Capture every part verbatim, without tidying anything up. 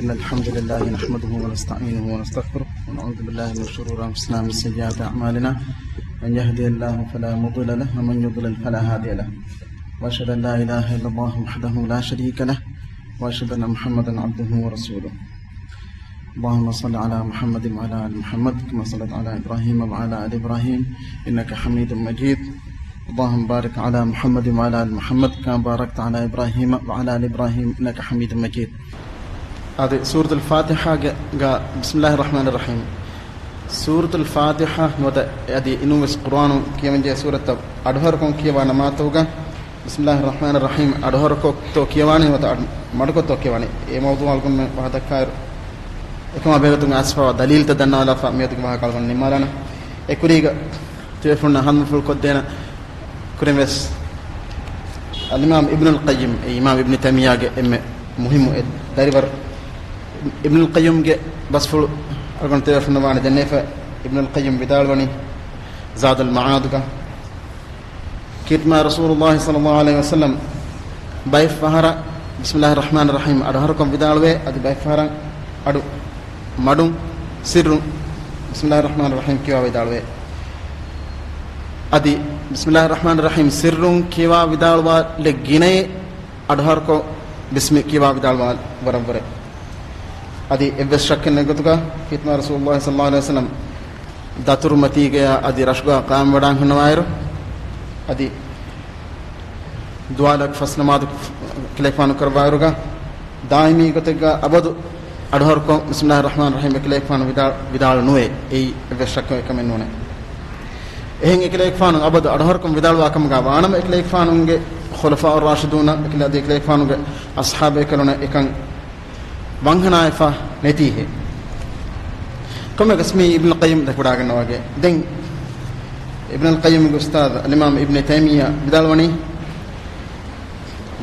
إن الحمد لله نحمده ونستعينه ونستغفره، ونعوذ بالله من شرور أنفسنا ومن سيئات أعمالنا. من يهده الله فلا مضل له، ومن يضلل فلا هادي له. وأشهد أن لا إله إلا الله وحده لا شريك له، وأشهد أن محمدا عبده ورسوله. اللهم صل على محمد وعلى آل محمد كما صليت على إبراهيم وعلى آل إبراهيم إنك حميد مجيد. اللهم بارك على محمد وعلى آل محمد كما باركت على إبراهيم وعلى آل إبراهيم إنك حميد مجيد. އަދި ސޫރަތުލް ފާތިޙާގެ ގާ، بسم الله الرحمن الرحيم. ސޫރަތުލް ފާތިޙާ ނުވަތަ އަދި އިނޫވެސް ޤުރުއާނު ކިޔަވަންޖެހޭ ސޫރަތްތައް އަޑުހަރުކޮށް ކިޔަވާ ނަމާދުގަ بسم الله الرحمن الرحيم އަޑުހަރުކޮށްތޯ ކިޔަވާނީ ނުވަތަ އަޑު މަޑުކޮށްތޯ ކިޔަވާނީ؟ އެ މައުޟޫޢާ އަޅުގަނޑުމެން ވާހަ ދައްކާއިރު، އެކަމާ ބެހޭގޮތުން އައިސްފަވާ ދަލީލްތައް ދަންނަވާލާފަ މިއަދުގެ ވާހަކަ އަޅުގަނޑު ނިންމާލާނަ. އެކުރީގަ ތިބޭފުޅުންނަށް ހަނދުމަފުޅު ކޮށްދޭނަ ކުރިން ވެސް، އަލްއިމާމް އިބްނުލް ޤައްޔިމް، އެ އިމާމް އިބްނު ތައިމިއްޔާގެ އެންމެ މުހިއްމު އެއް ދަރިވަރު، އިބްނުލް ޤައްޔިމްގެ ބަސްފުޅު އަޅުގަނޑު ތިބޭފުޅުންނަށް ވާނެ ދެންނެވިފަ. އިބްނުލް ޤައްޔިމް ވިދާޅުވަނީ ޒާދުލް މަޢާދުގަ، ކީރިތި މާތް ރަސޫލުﷲ ޞައްލަﷲ ޢަލައިހި ވަސައްލަމް ބައެއް ފަހަރަށް بسم الله الرحمن الرحيم އަޑުހަރުކޮށް ވިދާޅުވޭ، އަދި ބައެއް ފަހަރަށް އަޑު މަޑުން ސިއްރުން بسم الله الرحمن الرحيم ކިޔަވާ ވިދާޅުވޭ. އަދި بسم الله الرحمن الرحيم ސިއްރުން ކިޔަވާ ވިދާޅުވާލެއް ގިނައޭ، އަޑުހަރުކޮށް ބިސްމި ކިޔަވާ ވިދާޅުވާ ވަރަށްވުރެ. އަދި އެއްވެސް ޝައްކެއް ނެތް ގޮތުގަ ކީރިތި މާތް ރަސޫލުﷲ ޞައްލަﷲ ޢަލައިހި ވަސައްލަމް ދަތުރުމަތީގަޔާ އަދި ރަށުގަ ޤާއިމްވެވަޑައިގަންނަވާއިރު، އަދި ދުވާލަކު ފަސް ނަމާދު ކިލެފާނު ކުރައްވާއިރުގަ، ދާއިމީ ގޮތެއްގަ އަބަދު އަޑުހަރުކޮށް بسم الله الرحمن الرحيم އެކިލެފާނު ވިދާ، ވިދާޅު ނުވޭ. އެއީ އެއްވެސް ޝައްކެއް އެކަމެއް ނޫނޭ. އެހެން އެކިލެފާނު އަބަދު އަޑުހަރުކޮށް ވިދާޅުވާ ކަމުގަ ވާނަމަ، އެކިލެފާނުގެ ޚުލަފާއު ރާޝިދޫނަ އެކިލެ، އަދި އެކިލެފާނުގެ އަޞްޙާބޭކަލުން އެކަން ވަންހަނާވެފަ ނެތީހޭ. ކޮންމެއަކަސް މީ އިބްނު ޤައްޔިމް ދެކެވަޑައިގަންނަވާގެ. ދެން އިބްނުލް ޤައްޔިމްގެ އުސްތާޛު އަލްއިމާމް އިބްނު ތައިމިއްޔާ ވިދާޅުވަނީ،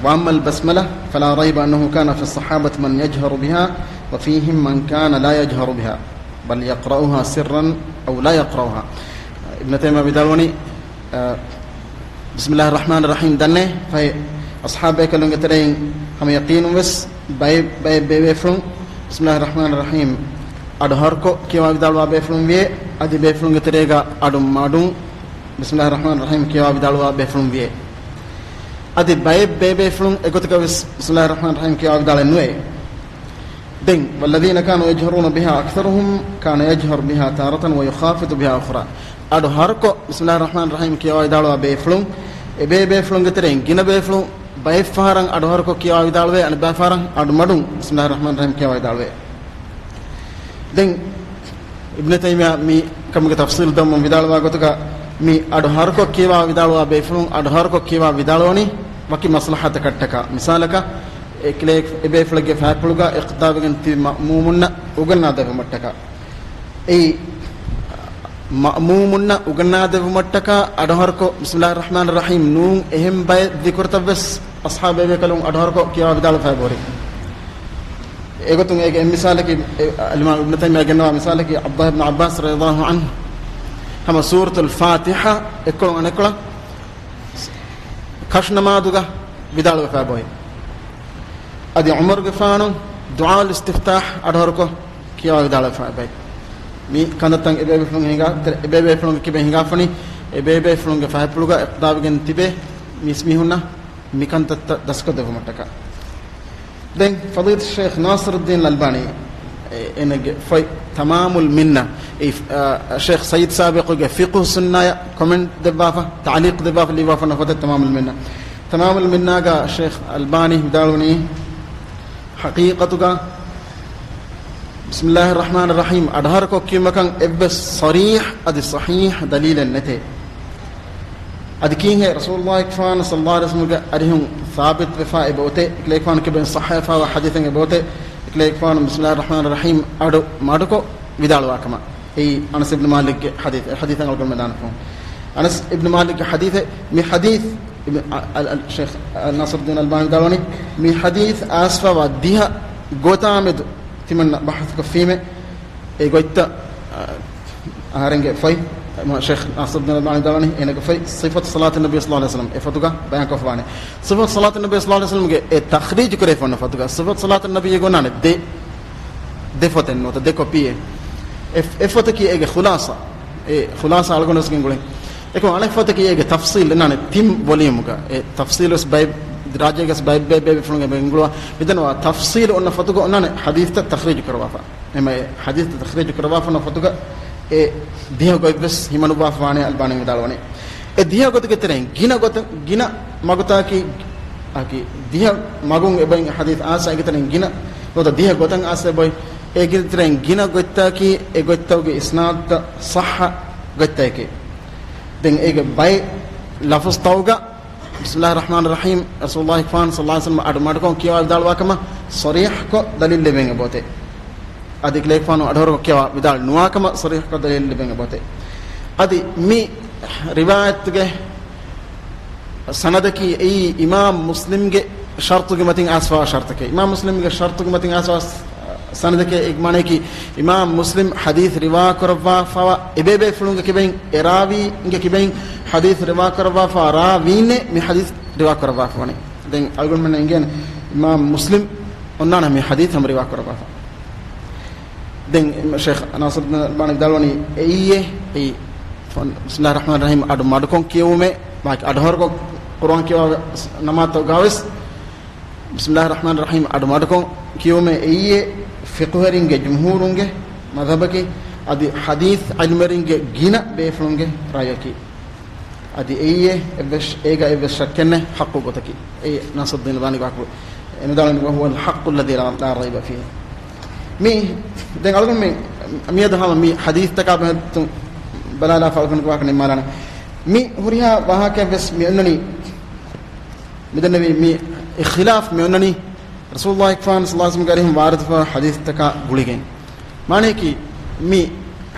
وأما البسملة فلا ريب أنه كان في الصحابة من يجهر بها وفيهم من كان لا يجهر بها بل يقرأها سرا أو لا يقرأها. އިބްނު ތައިމިއްޔާ ވިދާޅުވަނީ، އަ، بسم الله الرحمن الرحيم ދަންނޭ ފަހެ، އަޞްޙާބޭކަލުންގެ ތެރެއިން ހަމަ ޔަޤީނުން ވެސް ބައެއް، ބައެއް ބޭބޭފުޅުން بسم الله الرحمن الرحيم އަޑު ހަރުކޮށް ކިޔަވާ ވިދާޅުވާ ބޭފުޅުން ވިޔޭ، އަދި ބޭފުޅުންގެ ތެރޭގަ އަޑު މަޑުން بسم الله الرحمن الرحيم ކިޔަވާ ވިދާޅުވާ ބޭފުޅުން ވިޔޭ. އަދި ބައެއް ބޭބޭފުޅުން އެގޮތަކަށް ވެސް بسم الله الرحمن الرحيم ކިޔަވާ ވިދާޅެއް ނުވޭ. ދެން، والذين كانوا يجهرون بها أكثرهم كان يجهر بها تارة ويخافت بها أخرى. އަޑު ހަރުކޮށް بسم الله الرحمن الرحيم ކިޔަވާ ވިދާޅުވާ ބޭފުޅުން، އެ ބޭބޭފުޅުންގެ ތެރެއިން ގިނަ ބޭފުޅުން ބައެއް ފަހަރަށް އަޑު ހަރުކޮށް ކިޔަވާ ވިދާޅުވޭ، އަނެއް ބައެއް ފަހަރަށް އަޑު މަޑުން بسم الله الرحمن الرحيم ކިޔަވާ ވިދާޅުވޭ. ދެން، އިބްނު ތައިމިއްޔާ މި ކަމުގެ ތަފްޞީލު ދައްކަމުން ވިދާޅުވާ ގޮތުގަ، މި އަޑު ހަރުކޮށް ކިޔަވާ ވިދާޅުވާ ބޭފުޅުން، އަޑު ހަރުކޮށް ކިޔަވާ ވިދާޅުވަނީ ވަކި މަސްލަހަތަކަށްޓަކާ. މިސާލަކަށް، އެކިލޭ، އެބޭފުޅެއްގެ ފައިޕުޅުގަ އިޤްތިދާވެގެން ތިބި މައުމޫމުންނަށް އުގަންނާދެއްވުމަށްޓަކާ. އެއީ، މައުމޫމުންނަށް އުގަންނާދެއްވުމަށްޓަކާ އަޑު ހަރުކޮށް، بسم الله الرحمن الرحيم ނޫން އެހެން ބައެއް ޛިކުރުތައް ވެސް އަޞްޙާބޭބޭކަލުން އަޑު ހަރުކޮށް ކިޔަވާ ވިދާޅުވެފައި ހުރި. އެގޮތުން އޭގެ އެއް މިސާލަކީ، އެ، އަލްއިމާމް އިބްނު ތައިމިއްޔާ ގެންނަވާ މިސާލަކީ، ޢަބްދުﷲ އިބްނު ޢައްބާސް ރަޟިޔަﷲ ޢަންހު ހަމަ ސޫރަތުލް ފާތިޙާ އެއްކޮޅުން އަނެއްކޮޅަށް ކަށު ނަމާދުގަ ވިދާޅުވެފައި ބޮއި. އަދި ޢުމަރުގެފާނު ދުޢާއުލް އިސްތިފްތާޙް އަޑު ހަރުކޮށް ކިޔަވާ ވިދާޅުވެފައި ބައި. މި ކަންތައްތައް އެބޭބޭފުޅުން ހިނގާ، އެބޭބޭފުޅުންގެ ކިބަ ހިނގާފަނި، އެބޭބޭފުޅުންގެ ފަހެޕުޅުގަ އިޤްތިދާވެގެން ތިބޭ މީސްމީހުންނަށް މިކަންތައްތައް ދަސްކޮށްދެއްވުމަށްޓަކާ. ދެން ފަޟީލަތު ޝޭޚް ނާޞިރުއްދީން އަލްބާނީ، އެ، އޭނަގެ ފޮތް ތަމާމުލް މިންނަ، އެ، އާ، ޝޭޚް ސައީދު ސާބިޤުގެ ފިޤުހު ސުންނާޔަށް ކޮމެންޓް ދެއްވާފަ، ތަޢުލީޤު ދެއްވާފަ ލިޔުއްވާފަ ފޮތެއް ތަމާމުލް މިންނަ. ތަމާމުލް މިންނާގަ ޝޭޚް އަލްބާނީ ވިދާޅުވަނީ، ޙަޤީޤަތުގަ بسم الله الرحمن الرحيم އަޑު ހަރުކޮށް ކިޔުމަކަށް އެއްވެސް ޞަރީޙް އަދި ޞަޙީޙް ދަލީލެއް ނެތޭ. އަދި ކީއްހޭ ރަސޫލުﷲ ފާނަ ޞައްލަﷲ ޢަލައިހި ވަސައްލަމްގެ އަރިހުން ސާބިތުވެފާ އެބައޮތޭ، އެކިލޭގެފާނު ކިބައިން ޞައްޙަވެފާވާ ޙަދީޘެއް އެބައޮތޭ، އެކިލޭގެފާނު بسم الله الرحمن الرحيم އަޑު މަޑުކޮށް ވިދާޅުވާ ކަމަށް. އެއީ އަނަސް އިބްނު މާލިކްގެ ޙަދީޘް، އެ ޙަދީޘަށް އަޅުގަނޑުމެން ދާނެ ފޯނު. އަނަސް އިބްނު މާލިކްގެ ޙަދީޘެއް، މި ޙަދީޘް އިބް-، އަ-، އަލް-، އަލް-، ޝޭޚް ނާޞިރުއްދީން އަލްބާނީ ވިދާޅުވަނީ، މި ޙަދީޘް އައިސްފަވާ ދިހަ ގޮތާމެދު ތިމަންނަ ބަޙްސުކޮށްފީމޭ، އެ ގޮތްތައް، އަ، އަހަރެންގެ ފޮތް، ޝޭޚް ނާޞިރުއްދީން އަލްބާނީ ވިދާޅުވަނީ، އޭނަގެ ފޮތް ޞިފަތު ޞަލާތު ނަބީ ޞައްލަﷲ ޢަލައިހި ވަސައްލަމް އެ ފޮތުގަ ބަޔާންކޮށްފަވާނެ. ޞިފަތު ޞަލާތު ނަބީ ޞައްލަﷲ ޢަލައިހި ވަސައްލަމްގެ އެ ތަޚްރީޖު ކުރެވިފަ އޮންނަ ފޮތުގަ، ޞިފަތު ޞަލާތު ނަބީ ގޮންނާނެ ދެ. ދެ ފޮތެއް ނުވަތަ ދެ ކޮޕީއެއް. އެ، އެއް ފޮތަކީ އޭގެ ޚުލާސާ. އެ ޚުލާސާ އަޅުގަނޑު ވެސް ގެންގުޅޭ. އެކަމަ އަނެއް ފޮތަކީ އޭގެ ތަފްސީލް އެންނާނެ ތިން ވޮލިއުމުގަ. އެ ތަފްސީލު ވެސް ބައި-، ރާއްޖޭގަސް ބައި-، ބައި-، ބައިބޭފުޅުންގެ ގެންގުޅުވާ. މިދަންނަވާ ތަފްސީލު އޮންނަ ފޮތުގަ އޮންނާނެ ޙަދީޘްތައް ތަޚްރީޖު ކުރައްވާފަ. އެމަ އެ ޙަދީޘްތައް ތަޚްރީޖު ކުރައްވާފަ އޮންނަ ފޮތުގަ އެ ދިހަ ގޮތް ވެސް ހިމަނުއްވާފަ ވާނެ އަލްބާނީ ވިދާޅުވަނީ. އެ ދިހަ ގޮތުގެ ތެރެއިން ގިނަ ގޮތަށް، ގިނަ މަގުތަކީ، އަކީ، ދިހަ މަގުން އެބައިން ޙަދީޘް އާސާ އެގެ ތެރެއިން ގިނަ ގޮތަށް ދިހަ ގޮތަށް އާސާ އެބައޮތް. އޭގެ ތެރެއިން ގިނަ ގޮތްތަކީ އެ ގޮތްތަކުގެ އިސްނާދުތައް ޞައްޙަ ގޮތްތަކެއް. ދެން އޭގެ ބައެއް ލަފުޒްތަކުގަ بسم الله الرحمن الرحيم، ރަސޫލުﷲ ފާން ޞައްލަﷲ ޢަލައިހި ވަސައްލަމަ އަޑު މަޑުކޮށް ކިޔަވާ ވިދާޅުވާ ކަމަށް ޞަރީޙްކޮށް ދަލީލް ލިބެން އެބައޮތޭ. އަދި އެކަލޭގެފާނު އަޑުހަރުކޮށް ކިޔަވާ ވިދާޅު ނުވާ ކަމަށް ޞަރީޙްކޮށް ދަލީލް ލިބެން އެބައޮތޭ. އަދި މި ރިވާޔަތުގެ ސަނަދަކީ އެއީ އިމާމް މުސްލިމްގެ ޝަރުޠުގެ މަތިން އައިސްފަވާ ޝަރުޠަކީ. އިމާމް މުސްލިމްގެ ޝަރުޠުގެ މަތިން އައިސްފަވާ ސަނަދަކީ އެއް މާނަޔަކީ، އިމާމް މުސްލިމް ޙަދީޘް ރިވާ ކުރައްވާފަވާ އެބޭބޭފުޅުންގެ ކިބައިން އެ ރާވީންގެ ކިބައިން ޙަދީޘް ރިވާ ކުރައްވާފަވާ ރާވީންނޭ މި ޙަދީޘް ރިވާ ކުރައްވާފަވަނީ. ދެން އަޅުގަނޑުމެންނަށް އެނގޭނެ އިމާމް މުސްލިމް އޮންނާނެ މި ޙަދީޘް ހަމަ ރިވާ ކުރައްވާފަ. ދެން ޝޭޚް ނާޞިރުއްދީން އަލްބާނީ ވިދާޅުވަނީ އެއީ، އެއީ بسم الله الرحمن الرحيم އަޑު މަޑުކޮށް ކިޔެވުމޭ، މާ އަޑުހަރުކޮށް ޤުރުއާން ކިޔަވާ ނަމާދުތަކުގަވެސް بسم الله الرحمن الرحيم އަޑު މަޑުކޮށް ކިޔެވުމޭ އެއީ ފިޤުހުވެރިންގެ ޖުމްހޫރުންގެ މަޛްހަބަކީ، އަދި ޙަދީޘް ޢިލްމުވެރިންގެ ގިނަ ބޭފުޅުންގެ ރައޔަކީ. އަދި އެއީ އެއްވެސް، އޭގަ އެއްވެސް ޝައްކެއް ނެތް ޙައްޤު ގޮތަކީ. އެއީ ނާޞިރުއްދީން އަލްބާނީ ވާހަކަ އެނުދާޅުވަނީ وهو الحق الذي لا، لا ريب فيه. މި، ދެން އަޅުގަނޑު މި، މިއަދު ހަމަ މި ޙަދީޘްތަކާ ބެހޭ ބަލާލާފަ އަޅުގަނޑު ވާހަކަ ނިންމާލާނަން. މި ހުރިހާ ވާހަކައެއް ވެސް މި އޮންނަނީ، މި ދެންނެވި މި އިޚްތިލާފް މި އޮންނަނީ ރަސޫލުﷲ ފާން ޞައްލަﷲ ޢަލައިހި ވަސައްލަމަ ވާރިދުވާ ޙަދީޘްތަކާ ގުޅިގެން. މާނަޔަކީ، މި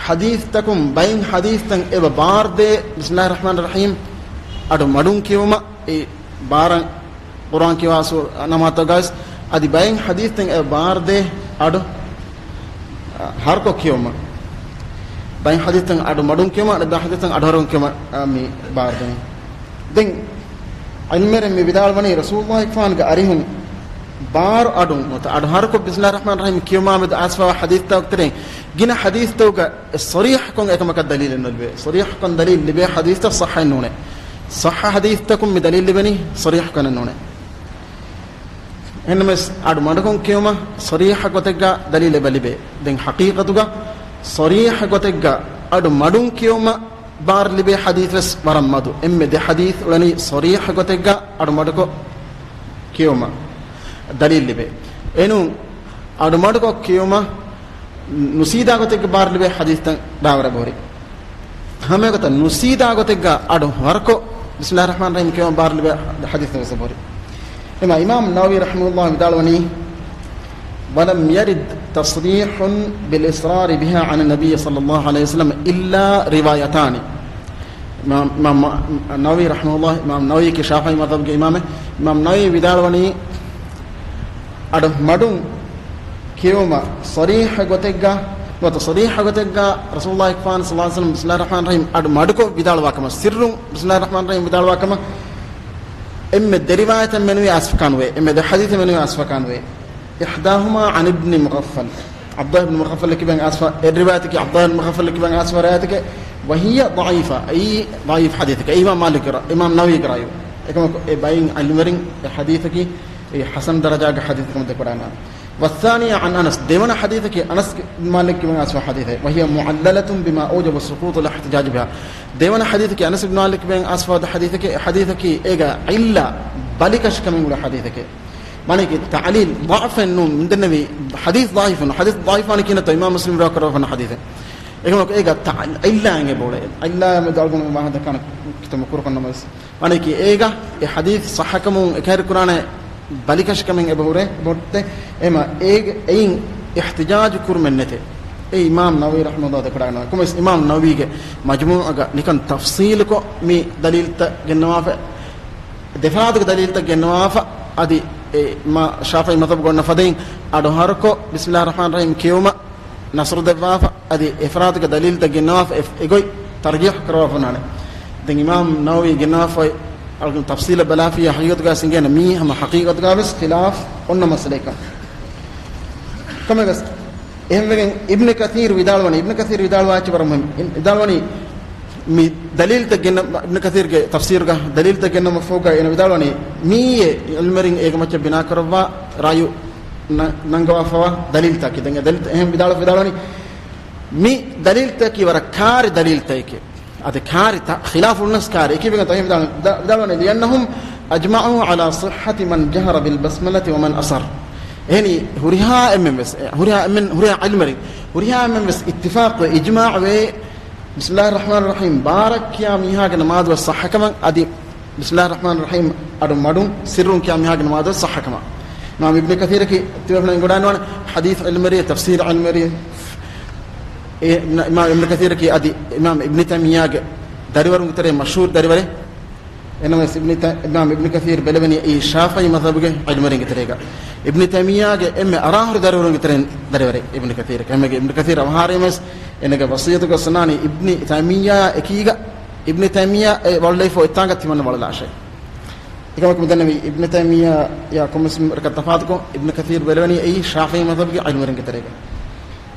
ޙަދީޘްތަކުން ބައިން ޙަދީޘްތައް އެބަ ބާރުދޭ، بسم الله الرحمن الرحيم އަޑު މަޑުން ކިޔުމަށް، އެ ބާރަށް ޤުރުއާން ކިޔަވާ ސޫ-، ނަމާދުތަކުގަވެސް، އަދި ބައިން ޙަދީޘްތައް އެބަ ބާރުދޭ އަޑު، އަ، ހަރުކޮށް ކިޔުމަށް. ބައިން ޙަދީޘްތައް އަޑު މަޑުން ކިޔުމަށް، އަދި ބައިން ޙަދީޘްތައް އަޑު ހަރުކޮށް ކިޔުމަށް، އަ، މި ބާރުދޭ. ދެން ޢިލްމުވެރިން މި ވިދާޅުވަނީ ރަސޫލުﷲ ފާންގެ އަރިހުން ބާރު އަޑުން ނުވަތަ އަޑު ހަރުކޮށް بسم الله الرحمن الرحيم ކިޔުމާ މެދު އައިސްފަވާ ޙަދީޘްތަކުގެ ތެރެއިން ގިނަ ޙަދީޘްތަކުގަ ޞަރީޙްކޮށް އެކަމަކަށް ދަލީލެއް ނުލިބޭ. ޞަރީޙްކޮށް ދަލީލް ލިބޭ ޙަދީޘްތައް ޞައްޙައެއް ނޫނޭ. ޞައްޙަ ޙަދީޘްތަކުން މި ދަލީލް ލިބެނީ ޞަރީޙްކޮށް ނޫނޭ. އެހެންނަމަވެސް އަޑު މަޑުކޮށް ކިޔުމަށް ޞަރީޙަ ގޮތެއްގަ ދަލީލް އެބަ ލިބޭ. ދެން ޙަޤީޤަތުގަ ޞަރީޙަ ގޮތެއްގަ އަޑު މަޑުން ކިޔުމަށް ބާރު ލިބޭ ޙަދީޘް ވެސް ވަރަށް މަދު. އެންމެ ދެ ޙަދީޘް އުޅެނީ ޞަރީޙަ ގޮތެއްގަ އަޑު މަޑުކޮށް ކިޔުމަށް ދަލީލް ލިބޭ. އެނޫން އަޑު މަޑުކޮށް ކިޔުމަށް ނުސީދާ ގޮތެއްގަ ބާރު ލިބޭ ޙަދީޘްތައް ބާވަރަށް އެބަހުރި. ހަމައެގޮތަށް ނުސީދާ ގޮތެއްގަ އަޑު ހަރުކޮށް بسم الله الرحمن الرحيم ކިޔުމަށް ބާރު ލިބޭ ޙަދީޘްތައް ވެސް އެބަހުރި. އެމަ އިމާމް ނަވަވީ ރަޙިމަހުﷲ ވިދާޅުވަނީ، ولم يرد تصريح بالإصرار بها عن النبي صلى الله عليه وسلم إلا روايتان. އިމާމް، އިމާމް ނަވަވީ ރަޙިމަހުﷲ، އިމާމް ނަވަވީ ކީ ޝާފިޢީ މަޛްހަބުގެ އިމާމެއް. އިމާމް ނަވަވީ ވިދާޅުވަނީ، އަޑު މަޑުން ކިޔުމަށް ޞަރީޙަ ގޮތެއްގަ، ނުވަތަ ޞަރީޙަ ގޮތެއްގަ ރަސޫލުﷲ ފާން ޞައްލަﷲ ޢަލައިހި ވަސައްލަމަ بسم الله الرحمن الرحيم އަޑު މަޑުކޮށް ވިދާޅުވާ ކަމަށް، ސިއްރުން بسم الله الرحمن الرحيم ވިދާޅުވާ ކަމަށް އެންމެ ދެ ރިވާޔަތެއް މެނުވީ އައިސްފަކާނުވޭ، އެންމެ ދެ ޙަދީޘެއް މެނުވީ އައިސްފަކާނުވޭ. إحداهما عن ابن مغفل، ޢަބްދުﷲ ބިން މުޣައްފަލް ކިބައިން އައިސްފަ، އެއް ރިވާޔަތަކީ ޢަބްދުﷲ ބިން މުޣައްފަލް ކިބައިން އައިސްފަ ރިވާޔަތެކޭ، وهي ضعيفة، އެއީ ޟަޢީފް ޙަދީޘެކޭ. އެ އިމާމް މާލިކްގެ ރަ-، އިމާމް ނަވަވީގެ ރައުޔު. އެކަމަކު އެ ބައިން ޢިލްމުވެރިން އެ ޙަދީޘަކީ އެ ޙަސަން ދަރަޖާގެ ޙަދީޘެއް ކަމަށް ދެކެވަޑައިގަންނަވާ. والثانية عن أنس، ދެވަނަ ޙަދީޘަކީ އަނަސް ބިން މާލިކް ކިބައިން އައިސްފަ ޙަދީޘެއް، وهي معللة بما أوجب سقوط الاحتجاج بها. ދެވަނަ ޙަދީޘަކީ އަނަސް ބިން މާލިކް ކިބައިން އައިސްފަ ޙަދީޘެކޭ، އެ ޙަދީޘަކީ އޭގަ ޢިއްލާ ބަލިކަށިކަމެއް އުޅޭ ޙަދީޘެކޭ. މާނައަކީ ތަޢުލީލް ޟަޢުފެއް ނޫން، މިދެންނެވީ ޙަދީޘް ޟަޢީފުން، ޙަދީޘް ޟަޢީފާނީ ކިހިނެއްތޯ އިމާމް މުސްލިމް ރިވާ ކުރައްވާފަ އޮންނަ ޙަދީޘެއް. އެކަމަކު އޭގަ ތަ-، ޢިއްލާ އެނގޭ ބޯޅެ. ޢިއްލާ މެދު އަޅުގަނޑު ވާހަކަ ދައްކާނެ ކިތަންމެ ކުރުކޮށް ނަމަވެސް. މާނައަކީ އޭގަ އެ ޙަދީޘް ޞައްޙަކަމުން އެކަހެރި ކުރާނެ ބަލިކަށިކަމެއް އެބަހުރޭ ބޮޑެތި. އެމަ އޭގެ އެއިން އިޙްތިޖާޖު ކުރުމެއް ނެތޭ. އެ އިމާމް ނަވަވީ ރަޙިމަހުﷲ ދެކެވަޑައިގަންނަވާ. ކޮންމެވެސް އިމާމް ނަވަވީގެ މަޖްމޫޢަގަ ނިކަން ތަފްޞީލުކޮށް މި ދަލީލްތައް ގެންނަވާފަ، ދެފަރާތުގެ ދަލީލްތައް ގެންނަވާފަ، އަދި އެ މާ ޝާފިޢީ މަޛްހަބުގަ އޮންނަ ފަދައިން އަޑު ހަރުކޮށް ބިސްމިﷲ ރަޙްމާން ރަޙީމް ކިޔުމަށް ނަޞްރު ދެއްވާފަ، އަދި އެފަރާތުގެ ދަލީލްތައް ގެންނަވާފަ، އެ، އެގޮތް ތަރްޖީޙު ކުރައްވާފަ އޮންނާނެ. ދެން އިމާމް ނަވަވީ ގެންނަވާފައި އަޅުގަނޑު ތަފްޞީލަށް ބަލާފިއްޔާ ޙަޤީޤަތުގަ ސިނގޭނެ މީ ހަމަ ޙަޤީޤަތުގަ ވެސް ޚިލާފް އޮންނަ މައްސަލައެއްކަން. ކޮންމެވެސް އެހެންވެގެން އިބްނު ކަސީރު ވިދާޅުވަނީ، އިބްނު ކަސީރު ވިދާޅުވާ އެއްޗެއް ވަރަށް މުހިންމު. އިން-، ވިދާޅުވަނީ މި ދަލީލްތައް ގެންނަ، އިބްނު ކަސީރުގެ ތަފްސީރުގަ ދަލީލްތައް ގެންނަ މަފްހޫގަ އޭނަ ވިދާޅުވަނީ، މިއީ އިލްމުވެރިން އޭގެ މައްޗަށް ބިނާކުރައްވާ ރައުޔު ނަ-، ނަންގަވާފަވާ ދަލީލްތަކެއް. ދެން އެ ދަލީލްތައް އެހެން ވިދާޅު، ވިދާޅުވަނީ މި ދަލީލްތަކީ ވަރަށް ކާރި ދަލީލްތަކެއް. އަދި ކާރި ތަ-، ޚިލާފު ނައްސް ކާރި. އެކީ ވެގެން ތައް ވިދާޅު-، ދަ-، ވިދާޅުވަނީ، لأنهم أجمعوا على صحة من جهر بالبسملة ومن أسر. އެހެނީ ހުރިހާ އެންމެން ވެސް، އެ، ހުރިހާ އެންމެން، ހުރިހާ އިލްމުވެރިން، ހުރިހާ އެންމެން ވެސް އިއްތިފާޤުވެ، އިޖްމާޢުވެ، بسم الله الرحمن الرحيم ބާރަށް ކިޔާ މީހާގެ ނަމާދު ވެސް ޞައްޙަކަމަށް، އަދި بسم الله الرحمن الرحيم އަޑު މަޑުން ސިއްރުން ކިޔާ މީހާގެ ނަމާދު ވެސް ޞައްޙަކަމަށް. އިމާމް އިބްނު ކަސީރަކީ ތިބޭފުޅުން އެނގިވަޑައިގަންނަވާނެ ޙަދީޘް ޢިލްމުވެރިއެއް، ތަފްސީރު ޢިލްމުވެރިއެއް. އެ، އިމާމް އިބްނު ކަސީރަކީ އަދި އިމާމް އިބްނު ތައިމިއްޔާގެ ދަރިވަރުންގެ ތެރޭ މަޝްހޫރު ދަރިވަރެއް. އެނަމަވެސް އިބްނު ތަ-، އިމާމް އިބްނު ކަސީރު ބެލެވެނީ އެއީ ޝާފިޢީ މަޛްހަބުގެ ޢިލްމުވެރިންގެ ތެރޭގަ. އިބްނު ތައިމިއްޔާގެ އެންމެ އަރާހުރި ދަރިވަރުންގެ ތެރެއިން ދަރިވަރެއް އިބްނު ކަސީރަކީ. އެހެންވެގެން އިބްނު ކަސީރު އަވަހާރަވީމަވެސް އޭނަގެ ވަޞިއްޔަތުގަ އޮންނާނީ އިބްނު ތައިމިއްޔާ އެކީގަ، އިބްނު ތައިމިއްޔާ އެ ވަޅުލައިފަ އޮތްތާނގަ ތިމަންނަ ވަޅުލާށޭ. އެކަމަކު މިދަންނަވީ އިބްނު ތައިމިއްޔާއާ ކޮންމެސް ވަރަކަށް ތަފާތުކޮށް، އިބްނު ކަސީރު ބެލެވެނީ އެއީ ޝާފިޢީ މަޛްހަބުގެ ޢިލްމުވެރިންގެ ތެރޭގަ.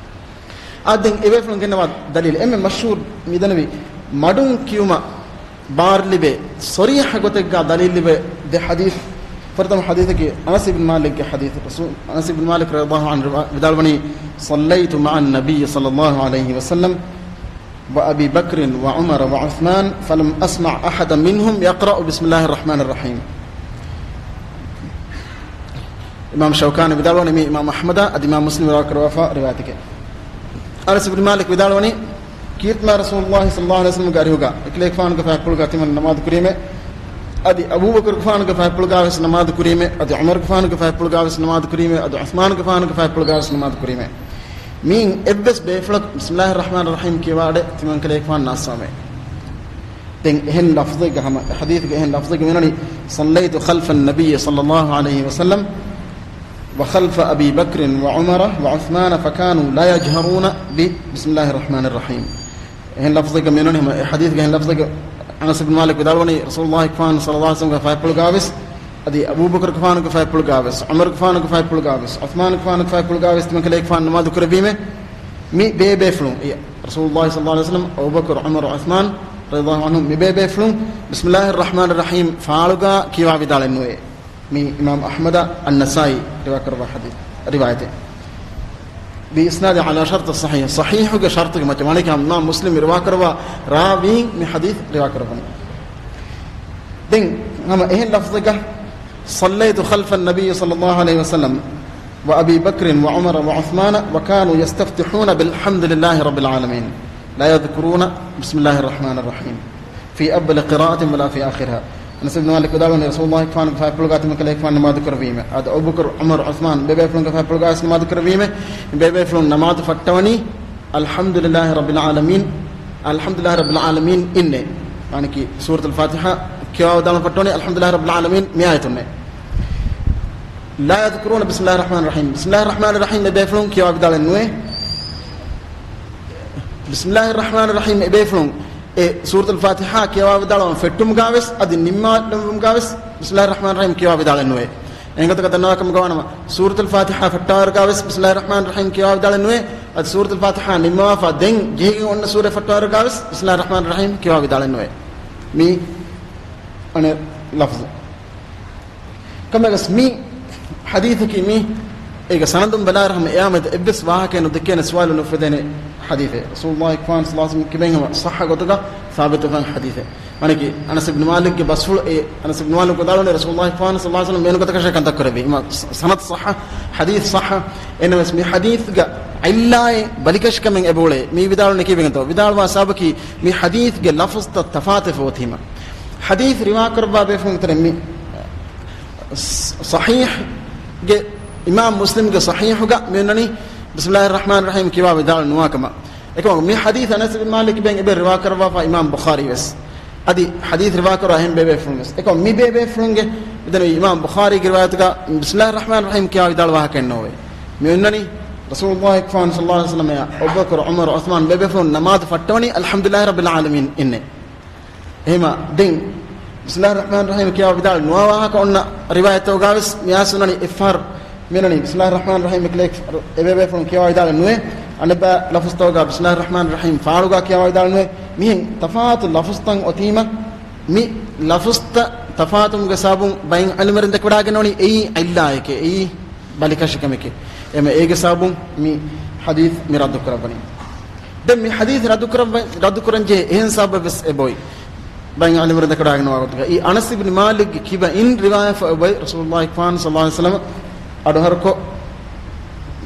އާ، ދެން އެބޭފުޅުން ގެންނަވާ ދަލީލް އެންމެ މަޝްހޫރު މިދަންނަވީ، މަޑުން ކިޔުމަށް ބާރު ލިބޭ، ޞަރީޙަ ގޮތެއްގަ ދަލީލް ލިބޭ ދެ ޙަދީޘް. ފުރަތަމަ ޙަދީޘަކީ އަނަސް އިބްނު މާލިކްގެ ޙަދީޘް. ރަސޫލު، އަނަސް އިބްނު މާލިކް ރަޟިޔަﷲ ޢަންހު ވިދާޅުވަނީ، صليت مع النبي صلى الله عليه وسلم وأبي بكر وعمر وعثمان فلم أسمع أحدا منهم يقرأ بسم الله الرحمن الرحيم. އިމާމް ޝައުކާނީ ވިދާޅުވަނީ މީ އިމާމް އަޙްމަދާ އަދި އިމާމް މުސްލިމް ރިވާކުރައްވާފަ ރިވާޔަތެކޭ. އަނަސް އިބްނު މާލިކް ވިދާޅުވަނީ، ކީރިތި މާތް ރަސޫލުﷲ ޞައްލަﷲު ޢަލައިހި ވަސައްލަމްގެ އަރިހުގަ އެކަލޭގެފާނުގެ ފަހަތްޕުޅުގަ ތިމަން ނަމާދު ކުރީމޭ، އަދި އަބޫބަކުރުގެފާނުގެ ފަހަތްޕުޅުގަވެސް ނަމާދު ކުރީމޭ، އަދި ޢުމަރުގެފާނުގެ ފަހަތްޕުޅުގަވެސް ނަމާދު ކުރީމޭ، އަދި ޢުސްމާނުގެފާނުގެ ފަހަތްޕުޅުގަވެސް ނަމާދު ކުރީމޭ. މީން އެއްވެސް ބޭފުޅަކު بسم الله الرحمن الرحيم ކިޔަވާ އަޑެއް ތިމަން ކަލޭގެފާނު ނާއްސާމޭ. ދެން އެހެން ލަފްޒެއްގަ ހަމަ، ޙަދީޘްގެ އެހެން ލަފްޒެއްގަ މިއޮންނަނީ، صليت خلف النبي صلى الله عليه وسلم وخلف أبي بكر وعمر وعثمان فكانوا لا يجهرون ببسم الله الرحمن الرحيم. އެހެން ލަފްޒެއްގަ މިއޮންނަނީ ހަމަ، އެ ޙަދީޘްގެ އެހެން ލަފްޒެއްގަ އަނަސް އިބްނު މާލިކް ވިދާޅުވަނީ، ރަސޫލުﷲ ފާން ޞައްލަﷲު ޢަލައިހި ވަސައްލަމްގެ ފަހަތްޕުޅުގަވެސް، އަދި އަބޫބަކުރުގެފާނުގެ ފަހަތްޕުޅުގަވެސް، ޢުމަރުގެފާނުގެ ފަހަތްޕުޅުގަވެސް، ޢުސްމާނުގެފާނުގެ ފަހަތްޕުޅުގަވެސް ތިމަން ކަލޭގެފާނު ނަމާދު ކުރެއްވީމޭ. މި ބޭބޭފުޅުން، އެ، ރަސޫލުﷲ ޞައްލަﷲު ޢަލައިހި ވަސައްލަމް، އަބޫބަކުރު، ޢުމަރު، ޢުސްމާން ރަޟިޔަﷲު ޢަންހުމް، މި ބޭބޭފުޅުން بسم الله الرحمن الرحيم ފާޅުގަ ކިޔަވާ ވިދާޅެއް ނުވޭ. މީ އިމާމް އަޙްމަދާ އައްނަސާއީ ރިވާކުރައްވާ ޙަދީޘް، ރިވާޔަތެއް. بإسناد على شرط الصحيح، ޞަޙީޙުގެ ޝަރުޠުގެ މައްޗަށް، މާނައަކީ އިމާމް މުސްލިމް ރިވާކުރައްވާ ރާވީން މި ޙަދީޘް ރިވާކުރައްވަނީ. ދެން ހަމަ އެހެން ލަފްޒެއްގަ، صليت خلف النبي صلى الله عليه وسلم وأبي بكر وعمر وعثمان وكانوا يستفتحون بالحمد لله رب العالمين لا يذكرون بسم الله الرحمن الرحيم في أول قراءة ولا في آخرها. އަނަސް އިބްނު މާލިކް ވިދާޅުވަނީ، ރަސޫލުﷲ ފާނުގެ ފަހަތްޕުޅުގަ ތިމަން ކަލޭގެފާނު ނަމާދު ކުރެއްވީމޭ. އަދި އަބޫބަކުރު، ޢުމަރު، ޢުސްމާން ބޭބޭފުޅުންގެ ފަހަތްޕުޅުގަވެސް ނަމާދު ކުރެއްވީމޭ. މި ބޭބޭފުޅުން ނަމާދު ފައްޓަވަނީ الحمد لله رب العالمين، الحمد لله رب العالمين އިންނޭ. މާނައަކީ ސޫރަތުލް ފާތިޙާ ކިޔަވާ ވިދާޅުވަން ފައްޓަވަނީ الحمد لله رب العالمين މި އާޔަތުންނޭ. لا يذكرون بسم الله الرحمن الرحيم، بسم الله الرحمن الرحيم އެ ބޭފުޅުން ކިޔަވާ ވިދާޅެއް ނުވޭ. بسم الله الرحمن الرحيم އެ ބޭފުޅުން އެ ސޫރަތުލް ފާތިޙާ ކިޔަވާ ވިދާޅުވަން ފެއްޓުމުގަވެސް އަދި ނިންމާލުމުގަވެސް بسم الله الرحمن الرحيم ކިޔަވާ ވިދާޅެއް ނުވޭ. އެހެން ގޮތަކަށް ދަންނަވާކަމުގަ ވާނަމަ، ސޫރަތުލް ފާތިޙާ ފައްޓާވަރުގަވެސް بسم الله الرحمن الرحيم ކިޔަވާ ވިދާޅެއް ނުވޭ. އަދި ސޫރަތުލް ފާތިޙާ ނިންމަވާފަ ދެން ޖެހިގެން އޮންނަ ސޫރަ ފައްޓާވަރުގަވެސް بسم الله الرحمن الرحيم ކިޔަވާ ވިދާޅެއް ނުވޭ. މީ އަނެއް ލަފްޒު. ކަމެއްގަސް މި ޙަދީޘަކީ މި އޭގެ ސަނަދުން ބަލާއިރު ހަމަ އެއާމެދު އެއްވެސް ވާހަކައެއް ނުދެއްކޭނެ ސުވާލު ނުއުފެދޭނެ ޙަދީޘެއް. ރަސޫލުﷲ ފާން ޞައްލަﷲު ޢަލައިހި ވަސައްލަމް ކިބެން ހަމަ ޞައްޙަ ގޮތުގަ ސާބިތުވާ ޙަދީޘެއް. މާނައަކީ އަނަސް އިބްނު މާލިކްގެ ބަސްފުޅު އެ، އަނަސް އިބްނު މާލިކް ވިދާޅުވަނީ ރަސޫލުﷲ ފާން ޞައްލަﷲު ޢަލައިހި ވަސައްލަމް މި އެންގޮތަކަށޭ ކަންތައް ކުރެއްވީ. އިމާ ސަ-، ސަނަދު ޞައްޙަ، ޙަދީޘް ޞައްޙަ. އެހެންނަމަވެސް މި ޙަދީޘްގަ ޢިއްލާއެއް ބަލިކަށިކަމެއް އެބައުޅޭ. މި ވިދާޅުވަނީ ކީއްވެގެންތޯ؟ ވިދާޅުވާ ސަބަބަކީ މި ޙަދީޘްގެ ލަފްޒުތައް ތަފާތުވެފަ އޮތީމަ. ޙަދީޘް ރިވާކުރައްވާ ބޭފުޅުން ތެރެ މި ޞަޙީޙްގެ، އިމާމް މުސްލިމްގެ ޞަޙީޙުގަ މިއޮންނަނީ بسم الله الرحمن الرحيم ކިޔަވާ ވިދާޅު ނުވާކަމަށް. އެކަމަކު މި ޙަދީޘް އަނަސް ބިން މާލިކް ބެން އެބަ ރިވާކުރައްވާފަ އިމާމް ބުޚާރީ ވެސް. އަދި ޙަދީޘް ރިވާކުރާ އެހެން ބޭބޭފުޅުން ވެސް. އެކަމަކު މި ބޭބޭފުޅުންގެ މިދަނީ އިމާމް ބުޚާރީގެ ރިވާޔަތުގަ بسم الله الرحمن الرحيم ކިޔަވާ ވިދާޅު ވާހަކައެއް ނޯވޭ. މި އޮންނަނީ ރަސޫލުﷲ ފާން ޞައްލަﷲު ޢަލައިހި ވަސައްލަމް އަބޫބަކުރު، ޢުމަރު، ޢުސްމާން ބޭބޭފުޅުން ނަމާދު ފައްޓަވަނީ الحمد لله رب العالمين އިންނޭ. އެހެމަ ދެން، بسم الله الرحمن الرحيم ކިޔާ ވިދާޅު ނުވާ ވާހަކަ އޮންނަ ރިވާޔަތްތަކުގަވެސް މިއާސް އޮންނަނީ އެއްފަހަރު މިއޮންނަނީ ބިސްމިﷲ ރަޙްމާން ރަޙީމް އެކަލޭގެފާނު އެބޭބޭފުޅުން ކިޔަވާ ވިދާޅުވެ ނުވޭ. އަނެއްބައި ލަފުޒުތަކުގަ ބިސްމިﷲ ރަޙްމާން ރަޙީމް ފާޅުގަ ކިޔަވާ ވިދާޅުވެ ނުވޭ. މިހެން ތަފާތު ލަފުޒުތައް އޮތީމަ، މި ލަފުޒުތައް ތަފާތުވުމުގެ ސަބަބުން ބައެއް އިލްމުވެރިން ދެކެވަޑައިގަންނަވަނީ އެއީ ޢިއްލާއެކޭ، އެއީ ބަލިކަށިކަމެކޭ. އެމަ އޭގެ ސަބަބުން މި ޙަދީޘް މި ރައްދު ކުރައްވަނީ. ދެން މި ޙަދީޘް ރައްދު ކުރައްވަ-، ރައްދު ކުރަންޖެހޭ އެހެން ސަބަބެއް ވެސް އެބައޮތް. ބައެއް އިލްމުވެރިން ދެކެވަޑައިގަންނަވާ ގޮތުގަ، އީ އަނަސް އިބްނި މާލިކްގެ ކިބައިން ރިވާޔަތް އެބައޮތް، ރަސޫލުﷲ ގެފާނު ޞައްލަﷲ ޢަލައިހި ވަސައްލަމަ އަޑުއަހަރުކޮށް،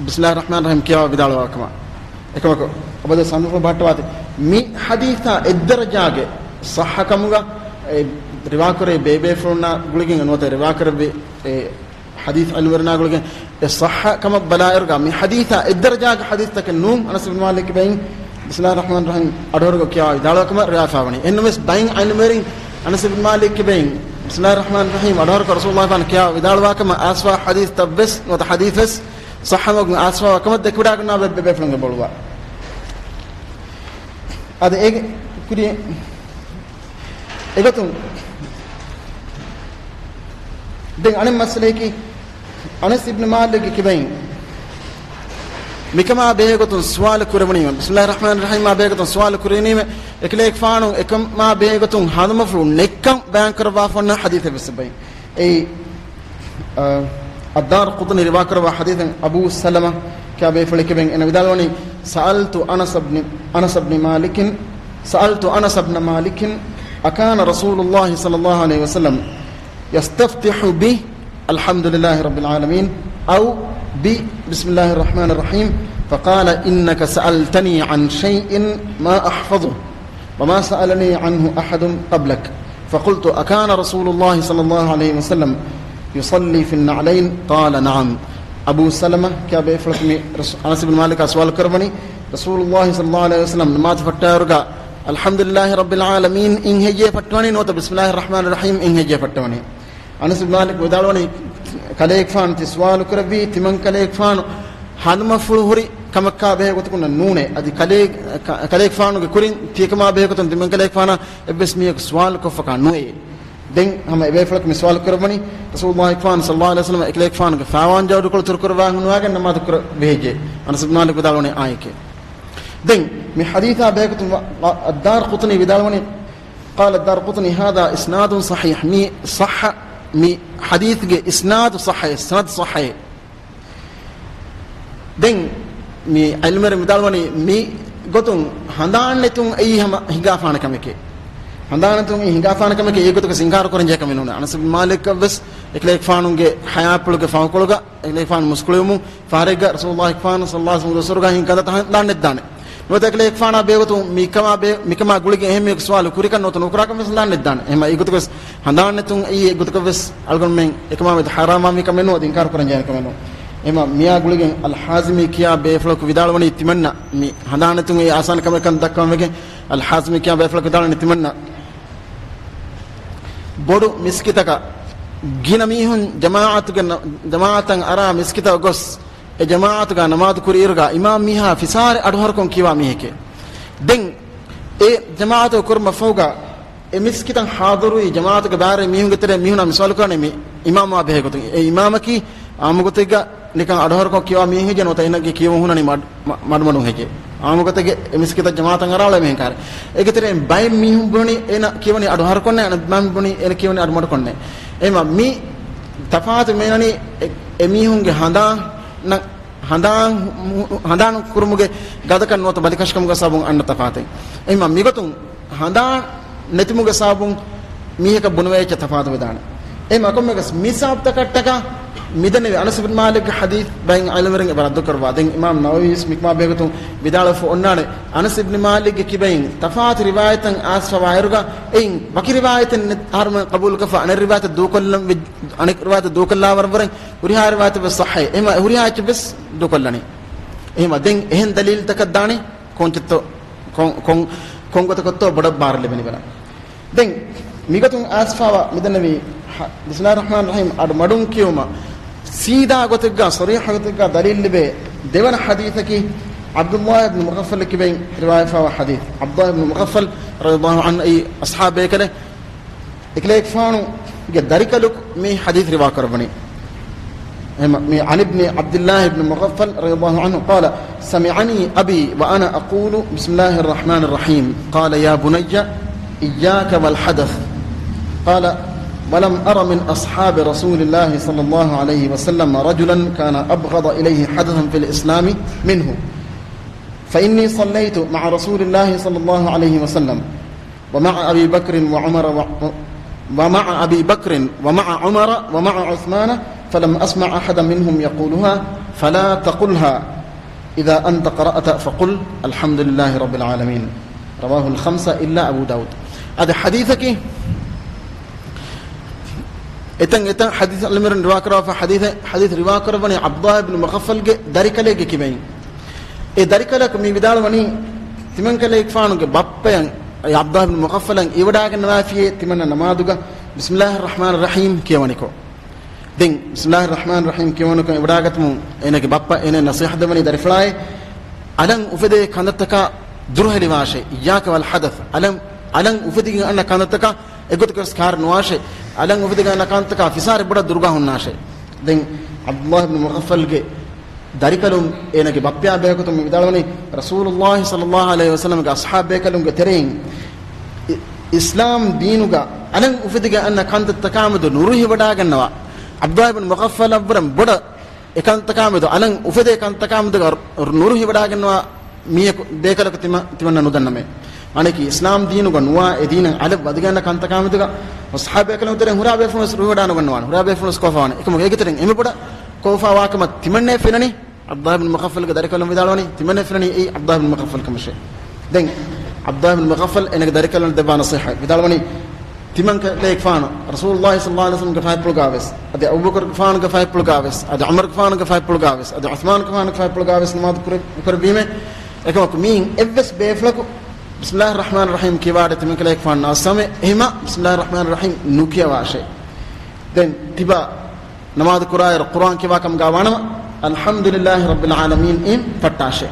ބިސްމިﷲ ރަޙްމާން ރަޙީމް ކިޔަވާ ވިދާޅުވާ ކަމަށް. އެކަމަކު، އަބަދު ސަންދުފު ބަހައްޓަވާތި، މި ޙަދީޘާ އެއްދަރަޖާގެ ޞައްޙަކަމުގަ، އެ ރިވާކުރޭ ބޭބޭފުޅުންނާ ގުޅިގެން ނުވަތަ ރިވާކުރެއްވި އެ ޙަދީޘް އިލްމުވެރިންނާ ގުޅިގެން އެ ޞައްޙަކަމަށް ބަލާއިރުގަ މި ޙަދީޘާ އެއްދަރަޖާގެ ޙަދީޘްތަކެއް ނޫން. އަނަސް ބިން މާލިކް ކިބައިން ބިސްމިﷲ ރަޙްމާން ރަޙީމް އަޑުއަހަރުކޮށް ކިޔާ ވިދާޅުވާ ކަމަށް ރިވާފާވަނީ. އެހެންނަމަވެސް ބައެއް އިލްމުވެރިން އަނަސް ބިން މާލިކް ކިބައިން ބިސްމިﷲ ރަޙްމާން ރަޙީމް އަޑުއަހަރުކޮށް ރަސޫލުﷲ ފާން ކިޔާ ވިދާޅުވާ ކަމަށް އައިސްފާ ޙަދީޘްތައްވެސް ނުވަތަ ޙަދީޘްވެސް ޞައްޙަ މަގުން އައިސްފާވާ ކަމަށް ދެކެވަޑައިގަންނަވާ ބޭބޭފުޅުންގެ ބޮޅުވާ. އަދި އޭގެ ކުރިޔަށް އެގޮތުން ދެން އަނެއް މައްސަލައަކީ، އަނަސް އިބްނު މާލިކްގެ ކިބައިން މިކަމާ ބެހޭގޮތުން ސުވާލު ކުރެވުނީމަ، ބިސްމިﷲ ރަޙްމާން ރަޙީމާ ބެހޭގޮތުން ސުވާލު ކުރެވުނީމަ، އެކަލޭގެފާނު އެކަމާ ބެހޭގޮތުން ހަނދުމަފުޅު ނެއްކަން ބަޔާން ކުރައްވާފަ އޮންނަ ޙަދީޘެއް ވެސް އެބައި. އެއީ، އަ، އައްދާރަޤުޠުނީ ރިވާކުރައްވާ ޙަދީޘެއް، އަބޫ ސަލަމަ ކިޔާ ބޭފުޅެއް ކިބައިން އޭނަ ވިދާޅުވަނީ، سألت أنس بن، أنس بن مالك، سألت أنس بن مالك، أكان رسول الله صلى الله عليه وسلم يستفتح ب الحمد لله رب العالمين أو ب بسم الله الرحمن الرحيم؟ فقال: إنك سألتني عن شيء ما أحفظه وما سألني عنه أحد قبلك، فقلت: أكان رسول الله صلى الله عليه وسلم يصلي في النعلين؟ قال: نعم. އަބޫ ސަލަމަ ކިޔާ ބޭފުޅަކު މި ރަސޫ-، އަނަސް ބިން މާލިކާ ސުވާލު ކުރައްވަނީ، ރަސޫލުﷲ ޞައްލަﷲ ޢަލައިހި ވަސައްލަމަ ނަމާދު ފައްޓާއިރުގަ الحمد لله رب العالمين އިން ހެއްޔޭ ފައްޓަވަނީ ނުވަތަ بسم الله الرحمن الرحيم އިން ހެއްޔޭ ފައްޓަވަނީ؟ އަނަސް ބިން މާލިކް ވިދާޅުވަނީ، ކަލޭގެފާނު ތި ސުވާލު ކުރެއްވީ، ތިމަން ކަލޭގެފާނު ހަނދުމަފުޅު ހުރި ކަމަކާ ބެހޭ ގޮތަކުންނަށް ނޫނޭ. އަދި ކަލޭ-، ކަ-، ކަލޭގެފާނުގެ ކުރިން ތިޔަކަމާ ބެހޭގޮތުން ތިމަން ކަލޭގެފާނާ އެއްވެސް މީހަކު ސުވާލު ކޮށްފަކާ ނުވޭ. ދެން ހަމަ އެބޭފުޅަކު މި ސުވާލު ކުރައްވަނީ، ރަސޫލުﷲ ޞައްލަﷲ ޢަލައިހި ވަސައްލަމަ އެކަލޭގެފާނުގެ ފާވާންޖަހާ އުޑުކޮޅު ތުރުކުރައްވާ ހުންނަވާގެން ނަމާދު ކުރައްވި ހެއްޔޭ؟ އަނަސް ބިން މާލިކް ވިދާޅުވަނީ އާއެކޭ. ދެން މި ޙަދީޘާ ބެހޭގޮތުން ވަ-، ވަ-، އައްދާރަޤުޠުނީ ވިދާޅުވަނީ، قال الدارقطني: هذا إسناد صحيح. މީ ޞައްޙަ، މި ޙަދީޘްގެ އިސްނާދު ޞައްޙައޭ، ސަނަދު ޞައްޙައޭ. ދެން މި ޢިލްމުވެރިން ވިދާޅުވަނީ މި ގޮތުން ހަނދާން ނެތުން އެއީ ހަމަ ހިނގާފާނެ ކަމެކޭ. ހަނދާން ނެތުން އެއީ ހިނގާފާނެ ކަމެކޭ، އެ ގޮތަކަށް އިންކާރު ކުރަން ޖެހޭ ކަމެއް ނޫނޭ. އަނަސް ބިން މާލިކަށް ވެސް އެކަލޭގެފާނުގެ ޙަޔާތްޕުޅުގެ ފަހުކޮޅުގަ އެކަލޭގެފާނު މުސްކުޅިވުމުން ފަހަރެއްގަ ރަސޫލުﷲ ފާނު ޞައްލަﷲ ޢަލައިހި ވަސައްލަމަ ދުވަސްވަރުގަ ހިނގި ކަންތައް ހަނދާން ނެތްދާނެ. ނުވަތަ އެކަލޭގެފާނާ ބެހޭގޮތުން މިކަމާ ބެ-، މިކަމާ ގުޅިގެން އެހެން މީހަކު ސުވާލު ކުރިކަން ނުވަތަ ނުކުރާކަން ވެސް ހަނދާން ނެތްދާނެ. އެހެން އެގޮތަކަށް ވެސް ހަނދާން ނެތުން އެއީ އެގޮތަކަށް ވެސް އަޅުގަނޑުމެން އެކަމާ މެދު ޙަރާމާ މި ކަމެއް ނޫން، އަދި އިންކާރު ކުރަން ޖެހޭ ކަމެއް ނޫން. އެހެން މިއާ ގުޅިގެން އަލް ޙާޒިމީ ކިޔާ ބޭފުޅަކު ވިދާޅުވަނީ ތިމަންނަ މި ހަނދާން ނެތުން އެއީ އާސާން ކަމެއްކަން ދައްކަވަން ވެގެން، އަލް ޙާޒިމީ ކިޔާ ބޭފުޅަކު ވިދާޅުވަނީ ތިމަންނަ ބޮޑު މިސްކިތަކަށް ގިނަ މީހުން ޖަމާޢަތުގެ ނަ-، ޖަމާޢަތަށް އަރާ މިސްކިތަށް ގޮސް، އެ ޖަމާޢަތުގަ ނަމާދު ކުރިއިރުގަ އިމާމް މީހާ ފިސާރި އަޑުއަހަރުކޮށް ކިޔަވާ މީހެކޭ. ދެން އެ ޖަމާޢަތު ކުރުމަށްފަހުގަ އެ މިސްކިތަށް ޙާޟިރުވި ޖަމާޢަތުގެ ބާރެއް މީހުންގެ ތެރޭ މީހުންނާ މި ސުވާލު ކުރާނީ މި އިމާމާ ބެހޭގޮތުން. އެ އިމާމަކީ އާއްމުގޮތެއްގަ ނިކަން އަޑުއަހަރުކޮށް ކިޔަވާ މީހެއް ނުވަތަ އޭނަގެ ކިޔެވުން ހުންނަނީ މަޑު-، މަ-، މަޑުމަޑުން ހެއްޔޭ؟ އާއްމުގޮތެއްގެ އެ މިސްކިތަށް ޖަމާޢަތަށް އަރާލާ މީހުން ކާރެއް. އޭގެ ތެރެއިން ބައެއް މީހުން ބުނަނީ އޭނަ ކިޔަވަނީ އަޑުއަހަރުކޮށްނޭ، އަނެއް ބައެއް ބުނަނީ އޭނަ ކިޔަވަނީ އަޑުމަޑުކޮށްނޭ. އެހެންވީމަ މި ތަފާތު މިއޮންނަނީ އެ، އެ މީހުންގެ ހަނދާން، ހަނދާން، ހަނދާން ކުރުމުގެ ގަދަކަން ނުވަތަ ބަލިކަށިކަމުގެ ސަބަބުން އަންނަ ތަފާތެއް. އެހެންވީމަ މިގޮތުން ހަނދާން ނެތުމުގެ ސަބަބުން މީހަކަށް ބުނެވޭ އެއްޗެއް ތަފާތު ވެދާނެ. އެހެންވީމަ ކޮންމެއަކަސް މި ސަބަބުތަކަށްޓަކާ މިދެންނެވި އަނަސް ބިން މާލިކްގެ ޙަދީޘް ބައެއް ޢިލްމުވެރިން އެބަ ރައްދުކުރައްވާ. ދެން އިމާމް ނަވަވީ ވެސް މިކަމާ ބެހޭގޮތުން ވިދާޅުވެފަ އޮންނާނެ، އަނަސް ބިން މާލިކްގެ ކިބައިން ތަފާތު ރިވާޔަތެއް އައިސްފަވާއިރުގަ އެއިން ވަކި ރިވާޔަތެއް ނެތް އަހަރުމެން ޤަބޫލުކޮށްފަ އަނެއް ރިވާޔަތެއް ދޫކޮށްލަން ވެ-، އަނެއް ރިވާޔަތެއް ދޫކޮށްލާވަރަށްވުރެ ހުރިހާ ރިވާޔަތެއް ވެސް ޞައްޙައޭ. އެހެންވީމަ ހުރިހާ އެއްޗެއް ވެސް ދޫކޮށްލަނީ. އެހެންވީމަ ދެން އެހެން ދަލީލުތަކަށް ދާނީ ކޮންޗެއްތޯ، ކޮން، ކޮން، ކޮން ގޮތަކަށްތޯ ބޮޑަށް ބާރު ލިބެނީ ބަލަން. ދެން މިގޮތުން އައިސްފަވާ މިދެންނެވި ޙަ-، بسم الله الرحمن الرحيم އަޑު މަޑުން ކިޔުމަށް ސީދާ ގޮތެއްގަ، ޞަރީޙަ ގޮތެއްގަ ދަލީލު ލިބޭ ދެވަނަ ޙަދީޘަކީ ޢަބްދުﷲ ބިން މުޣައްފަލް ކިބައިން ރިވާޔަތްވާ ޙަދީޘް. ޢަބްދުﷲ ބިން މުޣައްފަލް ރަޟިޔަﷲ ޢަންހު އެއީ އަޞްޙާބު ބޭކަލެއް. އެކަލޭގެފާނުގެ ދަރިކަލު މި ޙަދީޘް ރިވާ ކުރައްވަނީ. عن ابن عبد الله بن مغفل رضي الله عنه قال: سمعني أبي وأنا أقول: بسم الله الرحمن الرحيم. قال: يا بني، إياك والحدث. قال: ولم أر من أصحاب رسول الله صلى الله عليه وسلم رجلا كان أبغض إليه حدثا في الإسلام منه، فإني صليت مع رسول الله صلى الله عليه وسلم ومع أبي بكر وعمر و-، ومع أبي بكر ومع عمر ومع عثمان، فلم أسمع أحدا منهم يقولها، فلا تقلها، إذا أنت قرأت فقل: الحمد لله رب العالمين. رواه الخمسة إلا أبو داود. އަދި ޙަދީޘަކީ، އެތަން އެތަން ޙަދީޘް އަޅުމެން ރިވާކުރާފަ ޙަދީޘެއް، ޙަދީޘް ރިވާކުރައްވަނީ ޢަބްދުﷲ ބިން މުޣައްފަލްގެ ދަރިކަލެއްގެ ކިބައިން. އެ ދަރިކަލަކު މި ވިދާޅުވަނީ، ތިމަންކަލޭގެފާނުގެ ބައްޕަޔަށް، އެ ޢަބްދުﷲ ބިން މުޣައްފަލަށް އިވަޑާގަންނަވާފިޔޭ ތިމަންނަ ނަމާދުގަ بسم الله الرحمن الرحيم ކިޔަވަނިކޮށް. ދެން بسم الله الرحمن الرحيم ކިޔަވަނިކޮށް އިވަޑާގަތުމުން އޭނަގެ ބައްޕަ އޭނަ ނަޞޭޙަތް ދެއްވަނީ ދަރިފުޅާއޭ، އަލަށް އުފެދޭ ކަންތައްތަކާ ދުރުހެލިވާށޭ، إياك والحدث، އަލަށް، އަލަށް އުފެދިގެން އަންނަ ކަންތައްތަކާ އެގޮތަކަށް ކާރި ނުވާށޭ، އަލަށް އުފެދިގެން އަންނަ ކަންތައްތަކާ ފިސާރި ބޮޑަށް ދުރުގަ ހުންނާށޭ. ދެން ޢަބްދުﷲ ބިން މުޣައްފަލްގެ ދަރިކަލުން އޭނަގެ ބައްޕަޔާ ބެހޭގޮތުން މި ވިދާޅުވަނީ، ރަސޫލުﷲ ޞައްލަﷲ ޢަލައިހި ވަސައްލަމްގެ އަޞްޙާބު ބޭކަލުންގެ ތެރެއިން އި-، އިސްލާމް ދީނުގަ އަލަށް އުފެދިގެން އަންނަ ކަންތައްތަކާމެދު ނުރުހިވަޑާގަންނަވާ، ޢަބްދުﷲ ބިން މުޣައްފަލަށް ވުރެން ބޮޑަށް އެކަންތަކާމެދު، އަލަށް އުފެދޭ ކަންތަކާމެދުގަ ނުރުހިވަޑާގަންނަވާ މީހަކު ބޭކަލަކު ތިމަ-، ތިމަންނަ ނުދަންނަމޭ. މާނައަކީ އިސްލާމް ދީނުގަ ނުވާ އެ ދީނަށް އަލަށް ވަދެގެން އަންނަ ކަންތަކާމެދުގަ އަޞްޙާބު ބޭކަލުން ތެރެއިން ހުރާ ބޭފުޅުންވެސް ނުރުހިވަޑާނުގަންނަވާނެ. ހުރާ ބޭފުޅުންވެސް ކޯފާވާނެ. އެކަމަކު އޭގެ ތެރެއިން އެންމެ ބޮޑަށް ކޯފާވާކަމަށް ތިމަންނައަށް ފެންނަނީ، ޢަބްދުﷲ ބިން މުޣައްފަލްގެ ދަރިކަލުން ވިދާޅުވަނީ، ތިމަންނައަށް ފެންނަނީ އެއީ ޢަބްދުﷲ ބިން މުޣައްފަލް ކަމަށޭ. ދެން ޢަބްދުﷲ ބިން މުޣައްފަލް އޭނަގެ ދަރިކަލުން ދެއްވާ ނަޞޭޙަތް ވިދާޅުވަނީ، ތިމަންކަލޭގެފާނު ރަސޫލުﷲ ޞައްލަﷲ ޢަލައިހި ވަސައްލަމްގެ ފަހަތްޕުޅުގަވެސް، އަދި އަބޫބަކުރުގެފާނުގެ ފަހަތްޕުޅުގަވެސް، އަދި ޢުމަރުގެފާނުގެ ފަހަތްޕުޅުގަވެސް، އަދި ޢުޘްމާނުގެފާނުގެ ފަހަތްޕުޅުގަވެސް ނަމާދު ކުރެ-، ކުރެއްވީމޭ. އެކަމަކު މީން އެއްވެސް ބޭފުޅަކު بسم الله الرحمن الرحيم ކިޔަވާ ތިމަންކަލޭގެފާނު ނާސަމެ، އެހިމަ بسم الله الرحمن الرحيم ނުކިޔަވާށޭ. ދެން ތިބާ ނަމާދު ކުރާއިރު ޤުރުއާން ކިޔަވާ ކަމުގަ ވާނަމަ، الحمد لله رب العالمين އިން ފައްޓާށޭ.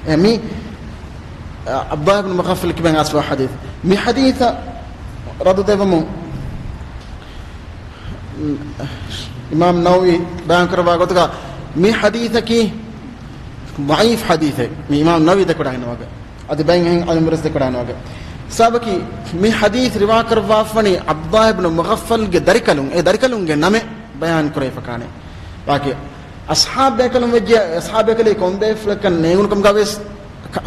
އެ މި، އަ، ޢަބްދުﷲ ބިން މުޣައްފަލް ކިބައިން އައިސްފަ ޙަދީޘް. މި ޙަދީޘަށް ރައްދު ދެއްވަމުން، އިމާމް ނަވަވީ ބަޔާން ކުރައްވާ ގޮތުގަ، މި ޙަދީޘަކީ ޟަޢީފް ޙަދީޘެއް. މި އިމާމް ނަވަވީ ދެކެވަޑައިގަންނަވާ ގޮތް. އަދި ބައެއް އަހަރުން އަޅުމެންވެސް ދެކެވަޑައިގަންނަވާ ގޮތް. ސަބަބަކީ، މި ޙަދީޘް ރިވާކުރައްވާފަވަނީ ޢަބްދުﷲ ބިން މުޣައްފަލްގެ ދަރިކަލުން، އެ ދަރިކަލުންގެ ނަމެއް ބަޔާން ކުރެވިފަކާނެ. ވާކި އަޞްޙާބު ބޭކަލުން ވެއްޖެ، އަޞްޙާބު ބޭކަލެއް ކޮން ބޭފުޅެއްކަން ނޭނގުނު ކަމުގަވެސް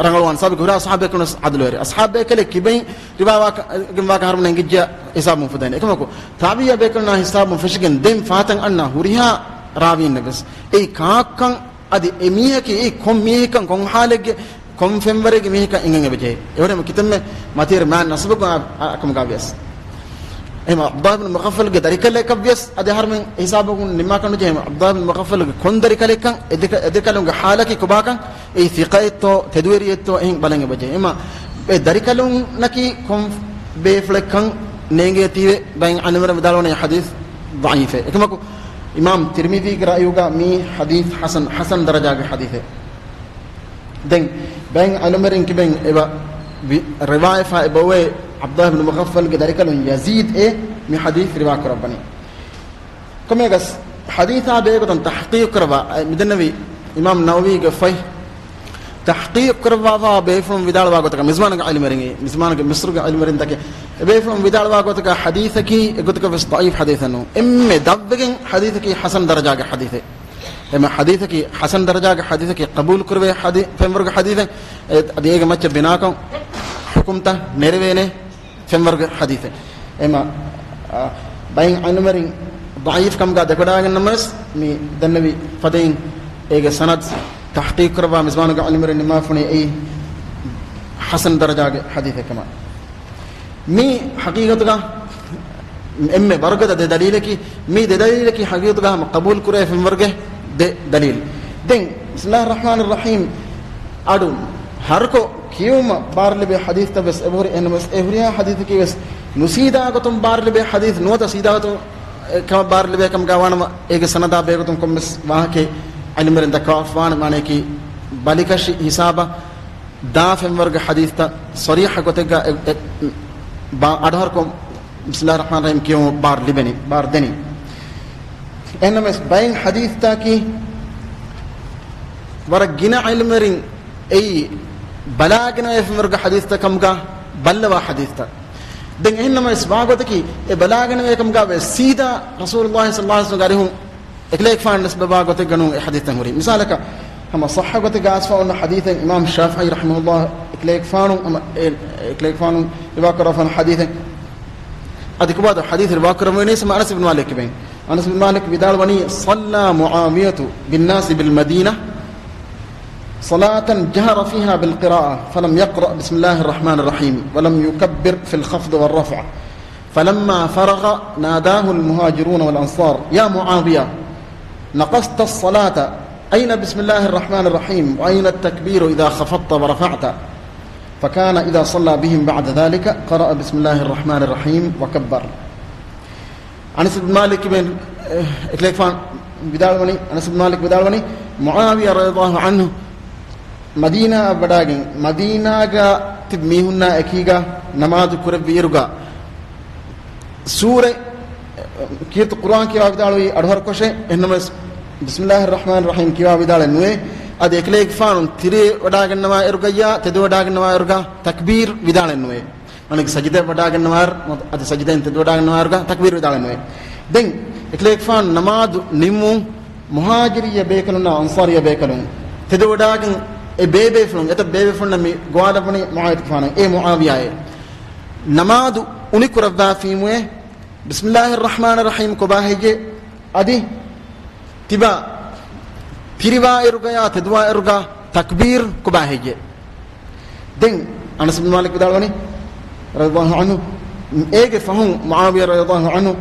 ރަނގަޅުވާން ސަބަބަކީ ހުރިހާ އަޞްޙާބު ބޭކަލުން ވެސް ޢަދުލުވެރި. އަޞްޙާބު ބޭކަލެއް ކިބައިން ރިވާވާ ކަ-، ގެންވާކަށް އަހަރުމެން އެނގިއްޖެ ހިސާބުން ފުދޭނެ. އެކަމަކު، ތާބިޢީ ބޭކަލުންނާ ހިސާބުން ފެށިގެން ދެން ފާތަން އަންނަ ހުރިހާ ރާވީންނަށް ވެސް އެއީ ކާކަން، އަދި އެ މީހަކީ އެއީ ކޮން މީހެއްކަން، ކޮން ޙާލެއްގެ، ކޮން ފެންވަރެއްގެ މީހެއްކަން އެނގެން އެބަޖެހޭ. އެވަރެމަ ކިތަންމެ މަތިވެރި މާތް ނަސަބުގެ އާ، އާ، ކަމުގަ ވިޔަސް. އެހެން ޢަބްދުﷲ ބިން މުޣައްފަލްގެ ދަރިކަލެއްކަށް ވިޔަސް އަދި އަހަރުމެން ހިސާބަކުން ނިންމާކަށް ނުޖެހޭ. ޢަބްދުﷲ ބިން މުޣައްފަލްގެ ކޮން ދަރިކަލެއްކަން، އެ ދެ-، އެ ދެކަލުންގެ ޙާލަކީ ކޮބާކަން، އެއީ ސިޤައެއްތޯ، ތެދުވެރިއެއްތޯ އެހެން ބަލަން އެބަޖެހޭ. އެމަ އެ ދަރިކަލުންނަކީ ކޮން ބޭފުޅެއްކަން ނޭނގޭތީވެ ބައެއް އަޅުމެން ވިދާޅުވަނީ ޙަދީޘް ޟަޢީފޭ. އެކަމަކު، އިމާމް ތިރްމިޛީގެ ރައުޔުގަ މީ ޙަދީޘް ޙަސަން، ޙަސަން ދަރަޖާގެ ޙަދީޘެއް. ދެން ބައެއް އަޅުމެން ކިބައިން އެބަ ވި-، ރިވާޔަތްވެފަ އެބައޮވޭ ޢަބްދުﷲ ބިން މުޣައްފަލްގެ ދަރިކަލުން ޔަޒީދު އޭ މި ޙަދީޘް ރިވާ ކުރައްވަނީ. ކޮމެގަސް ޙަދީޘާ ބެހޭގޮތުން ތަޙްޤީޤު ކުރައްވާ، އެ މިދެންނެވި އިމާމް ނަވަވީގެ ފޮތް ތަޙްޤީޤު ކުރައްވާފަ ބޭފުޅުން ވިދާޅުވާ ގޮތަކަށް، މިޒްމާނުގެ ޢިލްމުވެރިން، މިޒްމާނުގެ މިޞްރުގެ ޢިލްމުވެރިންތަކެއް، އެ ބޭފުޅުން ވިދާޅުވާ ގޮތަކަށް ޙަދީޘަކީ އެގޮތަކަށް ވެސް ޟަޢީފް ޙަދީޘެއް ނޫން. އެންމެ ދަށްވެގެން ޙަދީޘަކީ ޙަސަން ދަރަޖާގެ ޙަދީޘެއް. އެމަ ޙަދީޘަކީ ޙަސަން ދަރަޖާގެ ޙަދީޘަކީ ޤަބޫލު ކުރެވޭ ޙަދީ-، ފެންވަރުގެ ޙަދީޘެއް. އެ-، އަދި އޭގެ މައްޗަށް ބިނާކޮށް ޙުކުމްތައް ނެރެވޭނެ ފެންވަރުގެ ޙަދީޘެއް. އެމަ، އާ، ބައެއް ޢިލްމުވެރިން ޟަޢީފް ކަމުގަ ދެކެވަޑައިގަންނަމަވެސް، މި ދެންނެވި ފަދައިން އޭގެ ސަނަދު ތަޙްޤީޤު ކުރައްވާ މިޒްމާނުގެ ޢިލްމުވެރިން ނިންމާފަވަނީ އެއީ ޙަސަން ދަރަޖާގެ ޙަދީޘެއް ކަމަށް. މީ ޙަޤީޤަތުގަ އެންމެ ވަރުގަދަ ދެ ދަލީލަކީ، މީ ދެ ދަލީލަކީ ޙަޤީޤަތުގަ ހަމަ ޤަބޫލު ކުރޭ ފެންވަރުގެ ދެ ދަލީލު. ދެން، بسم الله الرحمن الرحيم އަޑު ހަރުކޮށް ކިޔުމަށް ބާރު ލިބޭ ޙަދީޘްތައް ވެސް އެބަހުރި. އެހެންނަމަވެސް، އެ ހުރިހާ ޙަދީޘަކީ ވެސް ނުސީދާ ގޮތުން ބާރު ލިބޭ ޙަދީޘް ނުވަތަ ސީދާ ގޮތުން، އެ، ކަމަށް ބާރު ލިބޭ ކަމުގަ ވާނަމަ، އޭގެ ސަނަދާ ބެހޭގޮތުން ކޮންމެސް ވާހަކައެއް ޢިލްމުވެރިން ދައްކަވާފަވާނެ. މާނަޔަކީ، ބަލިކަށި ހިސާބަށް ދާ ފެންވަރުގެ ޙަދީޘްތައް ޞަރީޙަ ގޮތެއްގަ އެ، އެ، ބާ-، އަޑުހަރުކޮށް، بسم الله الرحمن الرحيم ކިޔުމަށް ބާރު ލިބެނީ، ބާރު ދެނީ. އެހެންނަމަވެސް ބައެއް ޙަދީޘްތަކީ ވަރަށް ގިނަ ޢިލްމުވެރިން އެއީ ބަލާގެން އޮތް ފެންވަރުގެ ޙަދީޘްތައް ކަމުގަ ބައްލަވާ ޙަދީޘްތައް. ދެން އެހެންނަމަވެސް ވާގޮތަކީ އެ ބަލާގެން އޮތް ކަމުގަ ވެސް ސީދާ ރަސޫލުﷲ ޞައްލަﷲ ޢަލައިހި ވަސައްލަމްގެ އަރިހުން އެކަލޭގެފާނަށް ނިސްބަތްވާ ގޮތެއްގަ ނޫން އެ ޙަދީޘްތައް ހުރީ. މިސާލަކަށް ހަމަ ޞައްޙަ ގޮތެއްގަ އައިސްފަ އޮންނަ ޙަދީޘެއް އިމާމް ޝާފިޢީ ރަޙިމަހުﷲ އެކަލޭގެފާނު ހަމަ އެ، އެކަލޭގެފާނު ރިވާކުރާފާނަ ޙަދީޘެއް. އަދި ކޮބާތޯ ޙަދީޘް ރިވާކުރައްވަނީ ހަމަ އަނަސް ބިން މާލިކް ބެން. އަނަސް ބިން މާލިކް ވިދާޅުވަނީ، صلى معاوية بالناس بالمدينة صلاة جهر فيها بالقراءة فلم يقرأ بسم الله الرحمن الرحيم ولم يكبر في الخفض والرفع فلما فرغ ناداه المهاجرون والأنصار: يا معاوية، نقصت الصلاة، أين بسم الله الرحمن الرحيم وأين التكبير إذا خفضت ورفعت؟ فكان إذا صلى بهم بعد ذلك قرأ بسم الله الرحمن الرحيم وكبر. އަނަސް ބިން މާލިކް ބެން، އެ، އެކަލޭގެފާނު ވިދާޅުވަނީ، އަނަސް ބިން މާލިކް ވިދާޅުވަނީ، މުޢާވިޔާ ރަޟިޔަﷲ ޢަންހު މަދީނާއަށް ވަޑާގެން، މަދީނާގަ ތިބި މީހުންނާ އެކީގަ ނަމާދު ކުރެއްވި އިރުގަ، ސޫރަ، ކީރިތި ޤުރުއާން ކިޔަވާ ވިދާޅުވީ އަޑުހަރުކޮށޭ، އެހެންނަމަވެސް، بسم الله الرحمن الرحيم ކިޔަވާ ވިދާޅެއް ނުވޭ. އަދި އެކަލޭގެފާނު ތިރިވަޑާގަންނަވާ އިރުގައްޔާ، ތެދުވަޑާގަންނަވާ އިރުގަ ތަކްބީރު ވިދާޅެއް ނުވޭ. މާނައީ ސަޖިދަ ވަޑާގަންނަވާ، އަދި ސަޖިދައިން ތެދުވަޑާގަންނަވާ އިރުގަ ތަކްބީރު ވިދާޅެއް ނުވޭ. ދެން އެކަލޭގެފާނު ނަމާދު ނިންމުން، މުހާޖިރިއްޔަ ބޭކަލުންނާ އަންޞާރިއްޔަ ބޭކަލުން ތެދުވަޑާގެން އެ ބޭބޭފުޅުން، އެތައް ބޭބޭފުޅުންނަށް މި ގޮވާލައްވަނީ މުޢާވިޔާތުގެފާނަށް، އޭ މުޢާވިޔާއޭ، ނަމާދު އުނިކުރައްވާފީމުއޭ، بسم الله الرحمن الرحيم ކޮބާ ހެއްޔޭ؟ އަދި ތިބާ ތިރިވާއިރުގަޔާ ތެދުވާއިރުގަ ތަކްބީރު ކޮބާ ހެއްޔޭ؟ ދެން އަނަސް ބިން މާލިކް ވިދާޅުވަނީ، ރަޟިޔަﷲ ޢަންހު، އޭގެ ފަހުން މުޢާވިޔާ ރަޟިޔަﷲ ޢަންހު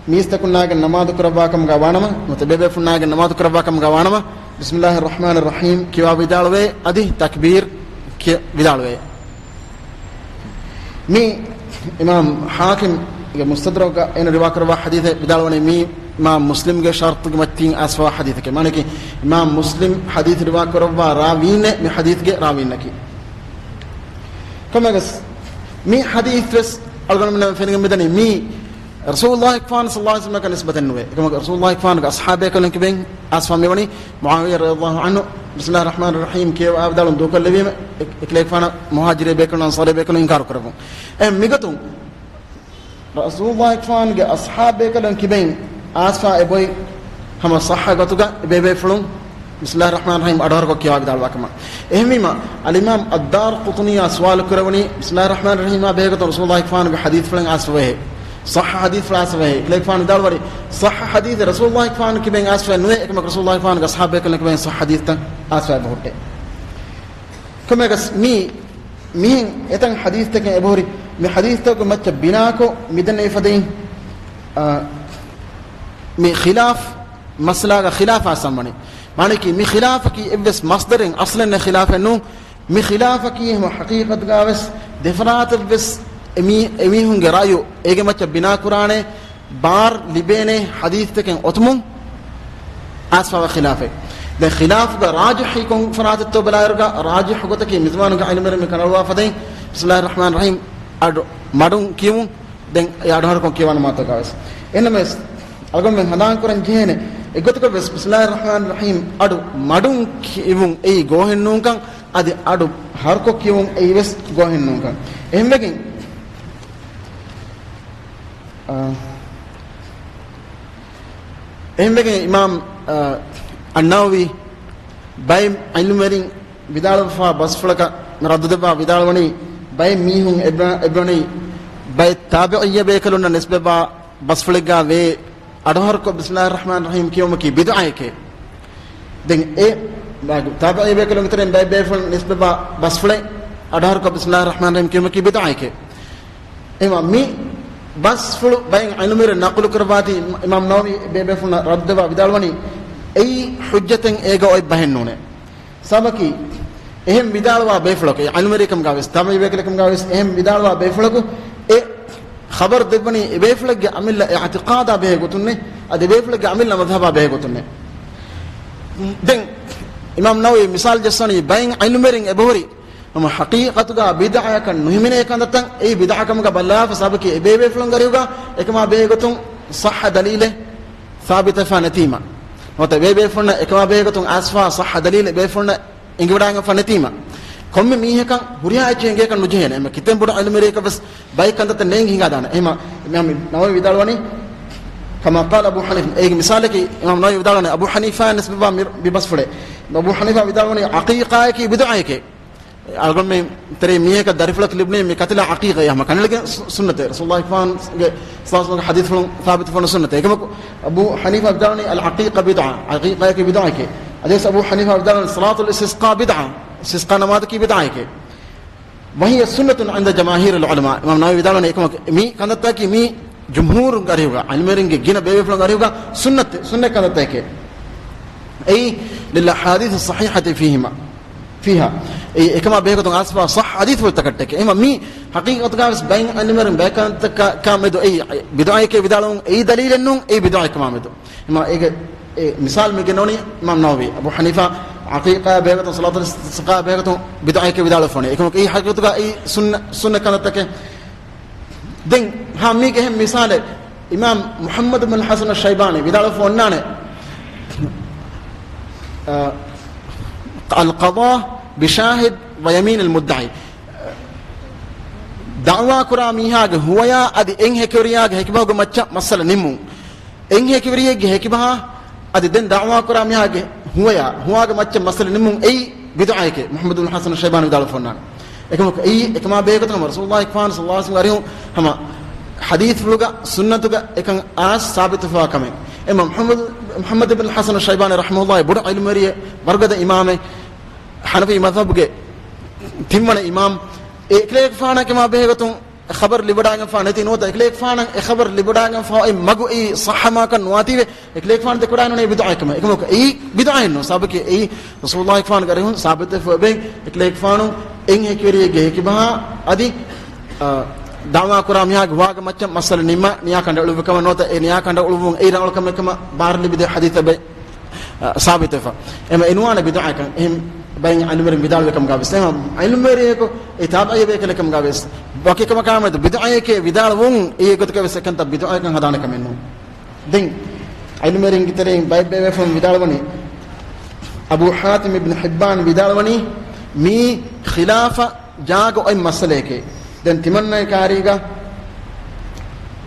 މީސްތަކުންނާގެން ނަމާދު ކުރައްވާ ކަމުގަ ވާނަމަ، ނުވަތަ ބޭބޭފުންނާގެން ނަމާދު ކުރައްވާ ކަމުގަ ވާނަމަ، بسم الله الرحمن الرحيم ކިޔަވާ ވިދާޅުވޭ، އަދި ތަކްބީރު ކިޔަ ވިދާޅުވޭ. މި އިމާމް ޙާކިމްގެ މުސްތަދްރަކުގަ އޭނަ ރިވާކުރައްވާ ޙަދީޘެއް ވިދާޅުވަނީ، މީ އިމާމް މުސްލިމްގެ ޝަރުޠުގެ މައްޗިން އައިސްފަވާ ޙަދީޘެކޭ. މާނައަކީ، އިމާމް މުސްލިމް ޙަދީޘް ރިވާކުރައްވާ ރާވީންނޭ މި ޙަދީޘްގެ ރާވީންނަކީ. ކޮންމެއަކަސް، މި ޙަދީޘް ވެސް އަޅުގަނޑުމެންނަށް ފެނިގެން މިދަނީ މީ ރަސޫލުﷲ ޞައްލަﷲ ޢަލައިހި ވަސައްލަމަކަށް ނިސްބަތެއް ނުވޭ. އެކަމަކު ރަސޫލުﷲ ޢަލައިހި ވަސައްލަމަ ޢަޞްޙާބޭކަލުން ކިބެން އައިސްފަ މިވަނީ މުޢާވިޔާ ރަޟިޔަﷲ ޢަންހު، بسم الله الرحمن الرحيم ކިޔަވާ ވިދާޅުން ދޫކޮށްލެވީމަ، އެ، އެކަލޭގެފާނަށް މުހާޖިރޭ ބޭކަލުން އަންޞާރީ ބޭކަލުން އިންކާރު ކުރެއްވުން. އެ މިގޮތުން ރަސޫލުﷲ ޢަލައިހި ވަސައްލަމަގެ އަޞްޙާބޭކަލުން ކިބެން އައިސްފަ އެބޮތް ހަމަ ޞައްޙަ ގޮތުގަ އެބޭބޭފުޅުން بسم الله الرحمن الرحيم އަޑުހަރުކޮށް ކިޔަވާ ވިދާޅުވާ ކަމަށް. އެހެންވީމަ، އަލްއިމާމް އައްދާރަޤުޠުނީއާ ސުވާލު ކުރެވުނީ، بسم الله الرحمن الرحيم އާ ބެހޭގޮތުން ރަސޫލުﷲ ޢަލައިހި ވަސައްލަމަގެ ޙަދީޘްފުޅެއް އައިސްފަވޭ؟ ޞައްޙަ ޙަދީޘްފުޅެއް އައިސްފަވޭ؟ އެކަލޭގެފާނު ވިދާޅުވަނީ، ޞައްޙަ ޙަދީޘް ރަސޫލުﷲ ޢަލައިހި ވަސައްލަމަ ކިބެން އައިސްފަ ނުވޭ، އެކަމަކު ރަސޫލުﷲ ޢަލައިހި ވަސައްލަމަގެ އަޞްޙާބޭކަލުން ކިބެން ޞައްޙަ ޙަދީޘްތައް އައިސްފަ އެބަހުއްޓޭ. ކޮންމެއަކަސް މީ މިހެން އެތަން ޙަދީޘްތަކެއް އެބަހުރި، މި ޙަދީޘްތަކުގެ މައްޗަށް ބިނާކޮށް މިދެންނެވި ފަދައިން، އާ، މި ޚިލާފް، މައްސަލާގަ ޚިލާފާ ސަމްވަނީ. މާނައަކީ މި ޚިލާފަކީ އެއްވެސް މަޞްދަރެއް އަޞްލެއް ނެތް ޚިލާފެއް ނޫން. މި ޚިލާފަކީ ހަމަ ޙަޤީޤަތުގަވެސް ދެފަރާތަށްވެސް އެމީ، އެމީހުންގެ ރައުޔު އޭގެ މައްޗަށް ބިނާކުރާނެ ބާރު ލިބޭނެ ޙަދީޘްތަކެއް އޮތުމުން އައިސްފަވާ ޚިލާފެއް. ދެން ޚިލާފުގަ ރާޖިޙީ ކޮން ފަރާތެއްތޯ ބަލާއިރުގަ، ރާޖިޙު ގޮތަކީ މިޒުވާނުގެ ޢިލްމުވެރިން މި ކަނޑައަޅުވާ ފަދައިން، بسم الله الرحمن الرحيم އަޑު މަޑުން ކިޔުމުން، ދެން އެ އަޑުހަރުކޮށް ކިޔަވާ ނަމާދުތަކާވެސް. އެހެންނަމަވެސް، އަޅުގަނޑުމެން ހަނދާން ކުރަން ޖެހޭނެ، އެއްގޮތަކަށްވެސް، بسم الله الرحمن الرحيم އަޑު މަޑުން ކިޔުމުން އެއީ ގޯހެއް ނޫންކަން، އަދި އަޑު ހަރުކޮށް ކިޔުމުން އެއީވެސް ގޯހެއް ނޫންކަން. އެހެންވެގެން، އާ، އެހެންވެގެން އިމާމް، އާ، އައްނަވަވީ ބައެއް ޢިލްމުވެރިން ވިދާޅުވެފާ ބަސްފުޅަކަށް ރައްދުދެއްވާ ވިދާޅުވަނީ، ބައެއް މީހުން އެބަ-، އެބަވަނީ ބައެއް ތާބިޢިއްޔަ ބޭކަލުންނަށް ނިސްބަތްވާ ބަސްފުޅެއްގާ ވޭ އަޑުހަރުކޮށް بسم الله الرحمن الرحيم ކިޔުމަކީ ބިދުޢައެކޭ. ދެން އެ ތާބިޢީ ބޭކަލުން ވިތަރެން ބައެއް ބޭފުޅުން ނިސްބަތްވާ ބަސްފުޅެއް އަޑުހަރުކޮށް بسم الله الرحمن الرحيم ކިޔުމަކީ ބިދުޢައެކޭ. އެމަ މި ބަސްފުޅު ބައެއް ޢިލްމުވެރިން ނަޤުލު ކުރައްވާތީ، އިމާމް ނަވަވީ ބޭބޭފުޅުންނަށް ރައްދުވާ ވިދާޅުވަނީ، އެއީ ޙުއްޖަތެއް އޭގަ އޮތް ބަހެއް ނޫނޭ. ސަބަކީ، އެހެން ވިދާޅުވާ ބޭފުޅަކު، އެ ޢިލްމުވެރިކަމުގަވެސް، ތާބިޢީ ބޭކަލެކަމުގަވެސް އެހެން ވިދާޅުވާ ބޭފުޅަކު، އެ ޚަބަރު ދެއްވަނީ އެ ބޭފުޅެއްގެ އަމިއްލަ އިޢުތިޤާދާ ބެހޭ ގޮތުންނޭ، އަދި އެ ބޭފުޅެއްގެ އަމިއްލަ މަޛްހަބާ ބެހޭ ގޮތުންނޭ. ދެން އިމާމް ނަވަވީ މިސާލު ޖައްސަނީ ބައެއް ޢިލްމުވެރިން އެބަހުރި ހަމަ ޙަޤީޤަތުގަ ބިދްޢަޔަކަށް ނުހިމެނޭ ކަންތައްތައް އެއީ ބިދްޢަކަމުގަ ބައްލާފަ، ސަބަކީ އެބޭބޭފުޅުންގެ އަރިހުގަ އެކަމާ ބެހޭގޮތުން ޞައްޙަ ދަލީލެއް ސާބިތަށްފާ ނެތީމަ. ނުވަތަ ބޭބޭފުންނަށް އެކަމާ ބެހޭގޮތުން އާސްފާ ޞައްޙަ ދަލީލެއް ބޭފުންނަށް އެނގިވަޑާގެންފާ ނެތީމަ، ކޮންމެ މީހަކަށް ހުރިހާ އެއްޗެއް އެނގޭކަށް ނުޖެހޭނެ. އެމަ ކިތަން ބޮޑު އިލްމުވެރިޔަކަށް ވެސް ބައެއް ކަންތައްތައް ނޭނގި ހިނގާދާނެ. އެހެމަ އިމާމް ނަވަވީ ވިދާޅުވަނީ، كما قال أبو حنيفة، އޭގެ މިސާލަކީ އިމާމް ނަވަވީ ވިދާޅުވަނީ، އަބޫ ޙަނީފާއަށް ނިސްބަތްވާ މި، މި ބަސްފުޅެއް. އަބޫ ޙަނީފާ ވިދާޅުވަނީ ޢަޤީޤާއަކީ ބިދުޢައެކޭ. އަޅުގަނޑުމެން ތެރޭ މީހަކަށް ދަރިފުޅަކު ލިބުނީ މި ކަތިލާ ޢަޤީޤާ އެހެމަ ކަނޑައެޅިގެން ސު، ސުންނަތޭ. ރަސޫލުﷲ ގެ ސައްލަﷲ ވަސައްލަމްގެ ޙަދީޘްފުޅުން ސާބިތު ފޮނު ސުންނަތޭ. އެކަމަކު އަބޫ ޙަނީފާ ވިދާޅުވަނީ العقيقة بدعة، ޢަޤީޤާއަކީ ބިދުޢައެކޭ. އަދިވެސް އަބޫ ޙަނީފާ ވިދާޅުވަނީ صلاة الاستسقاء بدعة، އިސްތިސްޤާ ނަމާދަކީ ބިދުޢައެކޭ. وهي سنة عند جماهير العلماء. އިމާމް ނަވަވީ ވިދާޅުވަނީ އެކަމަކު މި ކަންތައްތަކީ މި ޖުމްހޫރުންގެ އަރިހުގަ، ޢިލްމުވެރިންގެ ގިނަ ބޭބޭފުޅުންގެ އަރިހުގަ ސުންނަތް، ސުންނަތް ކަންތައްތަކެކޭ. އެއީ للأحاديث الصحيحة فيهما، فيها. އެއީ އެކަމާ ބެހޭގޮތުން އާސްފާ ޞައްޙަ ޙަދީޘްފުޅުތަކަށްޓެކޭ. އެހެމަ މި ޙަޤީޤަތުގަވެސް ބައެއް ޢިލްމުވެރިން ބައެއް ކަންތައްތަކާ މެދު އެއީ ބިދުޢައެކޭ ވިދާޅުވުން އެއީ ދަލީލެއް ނޫން، އެއީ ބިދުޢައެއްކަމާ މެދު. އެމަ އޭގެ އެ މިސާލު މި ގެންނަވަނީ އިމާމް ނަވަވީ، އަބޫ ޙަނީފާ ޢަޤީޤާ ބެހޭގޮތުން، ޞަލާތުލް އިސްތިސްޤާ ބެހޭގޮތުން ބިދުޢައެކޭ ވިދާޅުވެފަ ވަނީ. އެކަމަކު އެއީ ޙަޤީޤަތުގަ އެއީ ސުންނަ، ސުންނަ ކަންތައްތަކެއް. ދެން ހާ މީގެ އެހެން މިސާލެއް އިމާމް މުޙައްމަދު ބިން ޙަސަން ޝައިބާނީ ވިދާޅުވެފަ ވަންނާނެ، އަ، القضاء بشاهد ويمين المدعي. ދަޢުވާ ކުރާ މީހާގެ ހުވަޔާ އަދި އެއް ހެކިވެރިޔާގެ ހެކިބަހުގެ މައްޗަށް މައްސަލަ ނިންމުން. އެއް ހެކިވެރިއެއްގެ ހެކިބަހާ އަދި ދެން ދަޢުވާ ކުރާ މީހާގެ ހުވަޔާ، ހުވާގެ މައްޗަށް މައްސަލަ ނިންމުން އެއީ ބިދުޢައެކޭ، މުޙައްމަދު ބިން ޙަސަން ޝައިބާނީ ވިދާޅުވެފަ ވަންނާނެ. އެކަމަކު އެއީ އެކަމާ ބެހޭގޮތަކަށް ރަސޫލުﷲ ފާން ޞައްލަﷲ ޢަލައިހި ވަސައްލަމް އަރިހުން ހަމަ ޙަދީޘްފުޅުގަ ސުންނަތުގަ އެކަން އާސް ސާބިތުވެފަވާ ކަމެއް. އެމަ މުޙައްމަދު، މުޙައްމަދު ބިން ޙަސަން ޝައިބާނީ ރަޙިމަހުﷲ ބޮޑު ޢިލްމުވެރިއެއް، ވަރުގަދަ އިމާމެއް، ޙަނަފީ މަޛްހަބުގެ ތިންވަނަ އިމާމް. އެކަލޭގެފާނަށް އެކަމާ ބެހޭގޮތުން ޚަބަރު ލިބިވަޑާގެންފާ ނެތި ނުވަތަ އެކަލޭގެފާނަށް އެ ޚަބަރު ލިބިވަޑާގެންފާ އޮތް މަގު އެއީ ޞައްޙަ މާކަން ނުވާތީވެ، އެކަލޭގެފާނު ދެކެވަޑާން ނޫނީ ބިދުޢައެއްކަމަށް. އެކަމަކު އެއީ ބިދުޢައެއް ނޫން. ސަބަބަކީ އެއީ ރަސޫލުﷲ ފާނުގެ އަރިހުން ސާބިތުވެފަ އެބައި އެކަލޭގެފާނު އެއް ހެކިވެރިއެއްގެ ހެކިބަހާ އަދި، އަ، ދަޢުވާ ކުރާ މީހާގެ ހުވާގެ މައްޗަށް މައްސަލަ ނިންމާ ނިޔާ ކަނޑައެޅުއްވި ކަމަށް ނުވަތަ އެ ނިޔާ ކަނޑައެޅުއްވުން އެއީ ރަނގަޅު ކަމެއް ކަމަށް ބާރު ލިބިދޭ ޙަދީޘް އެބައި އަ، ސާބިތުވެފަ. އެމަ އެނުވާނެ ބިދުޢައެއްކަން. އެހެން ބައެއް ޢިލްމުވެރިން ވިދާޅުވި ކަމުގަ ވެސް. އެމަ ޢިލްމުވެރިޔަކު އެ ތާބިޢީ ބޭކަލެއް ކަމުގަ ވެސް. ވަކި ކަމަކާ މެދު ބިދުޢައެކޭ ވިދާޅުވުން އެއީ އެގޮތަކަށް ވެސް އެކަންތައް ބިދުޢައެއްކަން ހަދާނެ ކަމެއް ނޫން. ދެން ޢިލްމުވެރިންގެ ތެރެއިން ބައެއް ބޭބޭފުޅުން ވިދާޅުވަނީ، އަބޫ ޙާތިމް އިބްނު ޙިއްބާން ވިދާޅުވަނީ މީ ޚިލާފަށް ޖާގަ އޮތް މައްސަލައެކޭ. ދެން ތިމަންނަގެ ކާރީގަ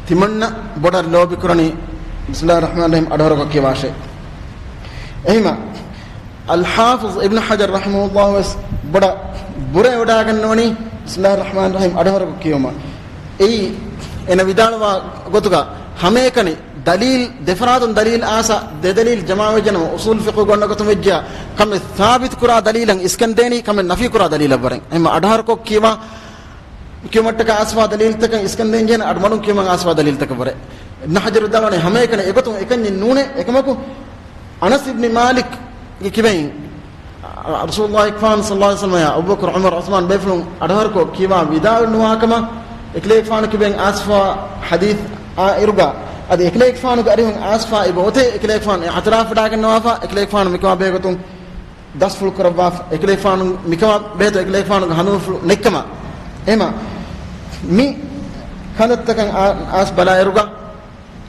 ތިމަންނަ ބޮޑަށް ލޯބިކުރަނީ ބިސްމިﷲ ރަޙްމާން ރަޙީމް އަޑުހަރުކޮށް ކިޔަވާށޭ. އެހިމަ، އަލްޙާފިޡް އިބްނު ޙަޖަރު ރަޙިމަހުﷲ ވެސް ބޮޑަށް ބުރަ ވަޑާގަންނަވަނީ ބިސްމިﷲ ރަޙްމާން ރަޙީމް އަޑުހަރުކޮށް ކިޔުމަށް. އެއީ އޭނަ ވިދާޅުވާ ގޮތުގަ ހަމައެކަނި ދަލީލް، ދެފަރާތުން ދަލީލް އާސާ، ދެ ދަލީލް ޖަމާވެއްޖެނަމަ، އުޞޫލު ފިޤުހުގަ އޮންނަ ގޮތުން ވެއްޖެޔާ، ކަމެއް ސާބިތު ކުރާ ދަލީލަށް އިސްކަން ދޭނީ، ކަމެއް ނަފީ ކުރާ ދަލީލަށްވުރެ. އެހެމަ އަޑުހަރުކޮށް ކިޔުމަށްޓަކާ އާސްވާ ދަލީލްތަކަށް އިސްކަން ދޭން ޖެހޭނެ، އަޑުމަޑުން ކިޔުމަށް އާސްވާ ދަލީލްތަކަށްވުރެ. އިބްނު ޙަޖަރު ވިދާޅުވަނީ ހަމައެކަނި އެގޮތުން އެކަންޏެއް ނޫނޭ. އެކަމަކު އަނަސް އިބްނި މާލިކްގެ ކިބައިން ރަސޫލުﷲ ފާން ޞައްލަﷲ ޢަލައިހި ވަސައްލަމަ، އަބޫބަކުރު، ޢުމަރު، ޢުސްމާން ބޭފުޅުން އަޑުހަރުކޮށް ކިޔަވާ ވިދާޅު ނުވާކަމަށް އެކަލޭގެފާނު ކިބައިން އާސްފާ ޙަދީޘް އާއިރުގަ، އަދި އެކަލޭގެފާނުގެ އަރިހުން އާސްފާ އެބައޮތޭ އެކަލޭގެފާނު އިޢުތިރާފު ވެޑާގަންނަވާފަ، އެކަލޭގެފާނު މިކަމާ ބެހޭގޮތުން ދަސްފުޅު ކުރައްވާފަ، އެކަލޭގެފާނު މިކަމާ ބެހޭތޯ އެކަލޭގެފާނުގެ ހަނދުމަފުޅު ނެތްކަމަށް. އެހެމަ މި ކަންތައްތަކަށް އާ، އާސް ބަލާއިރުގަ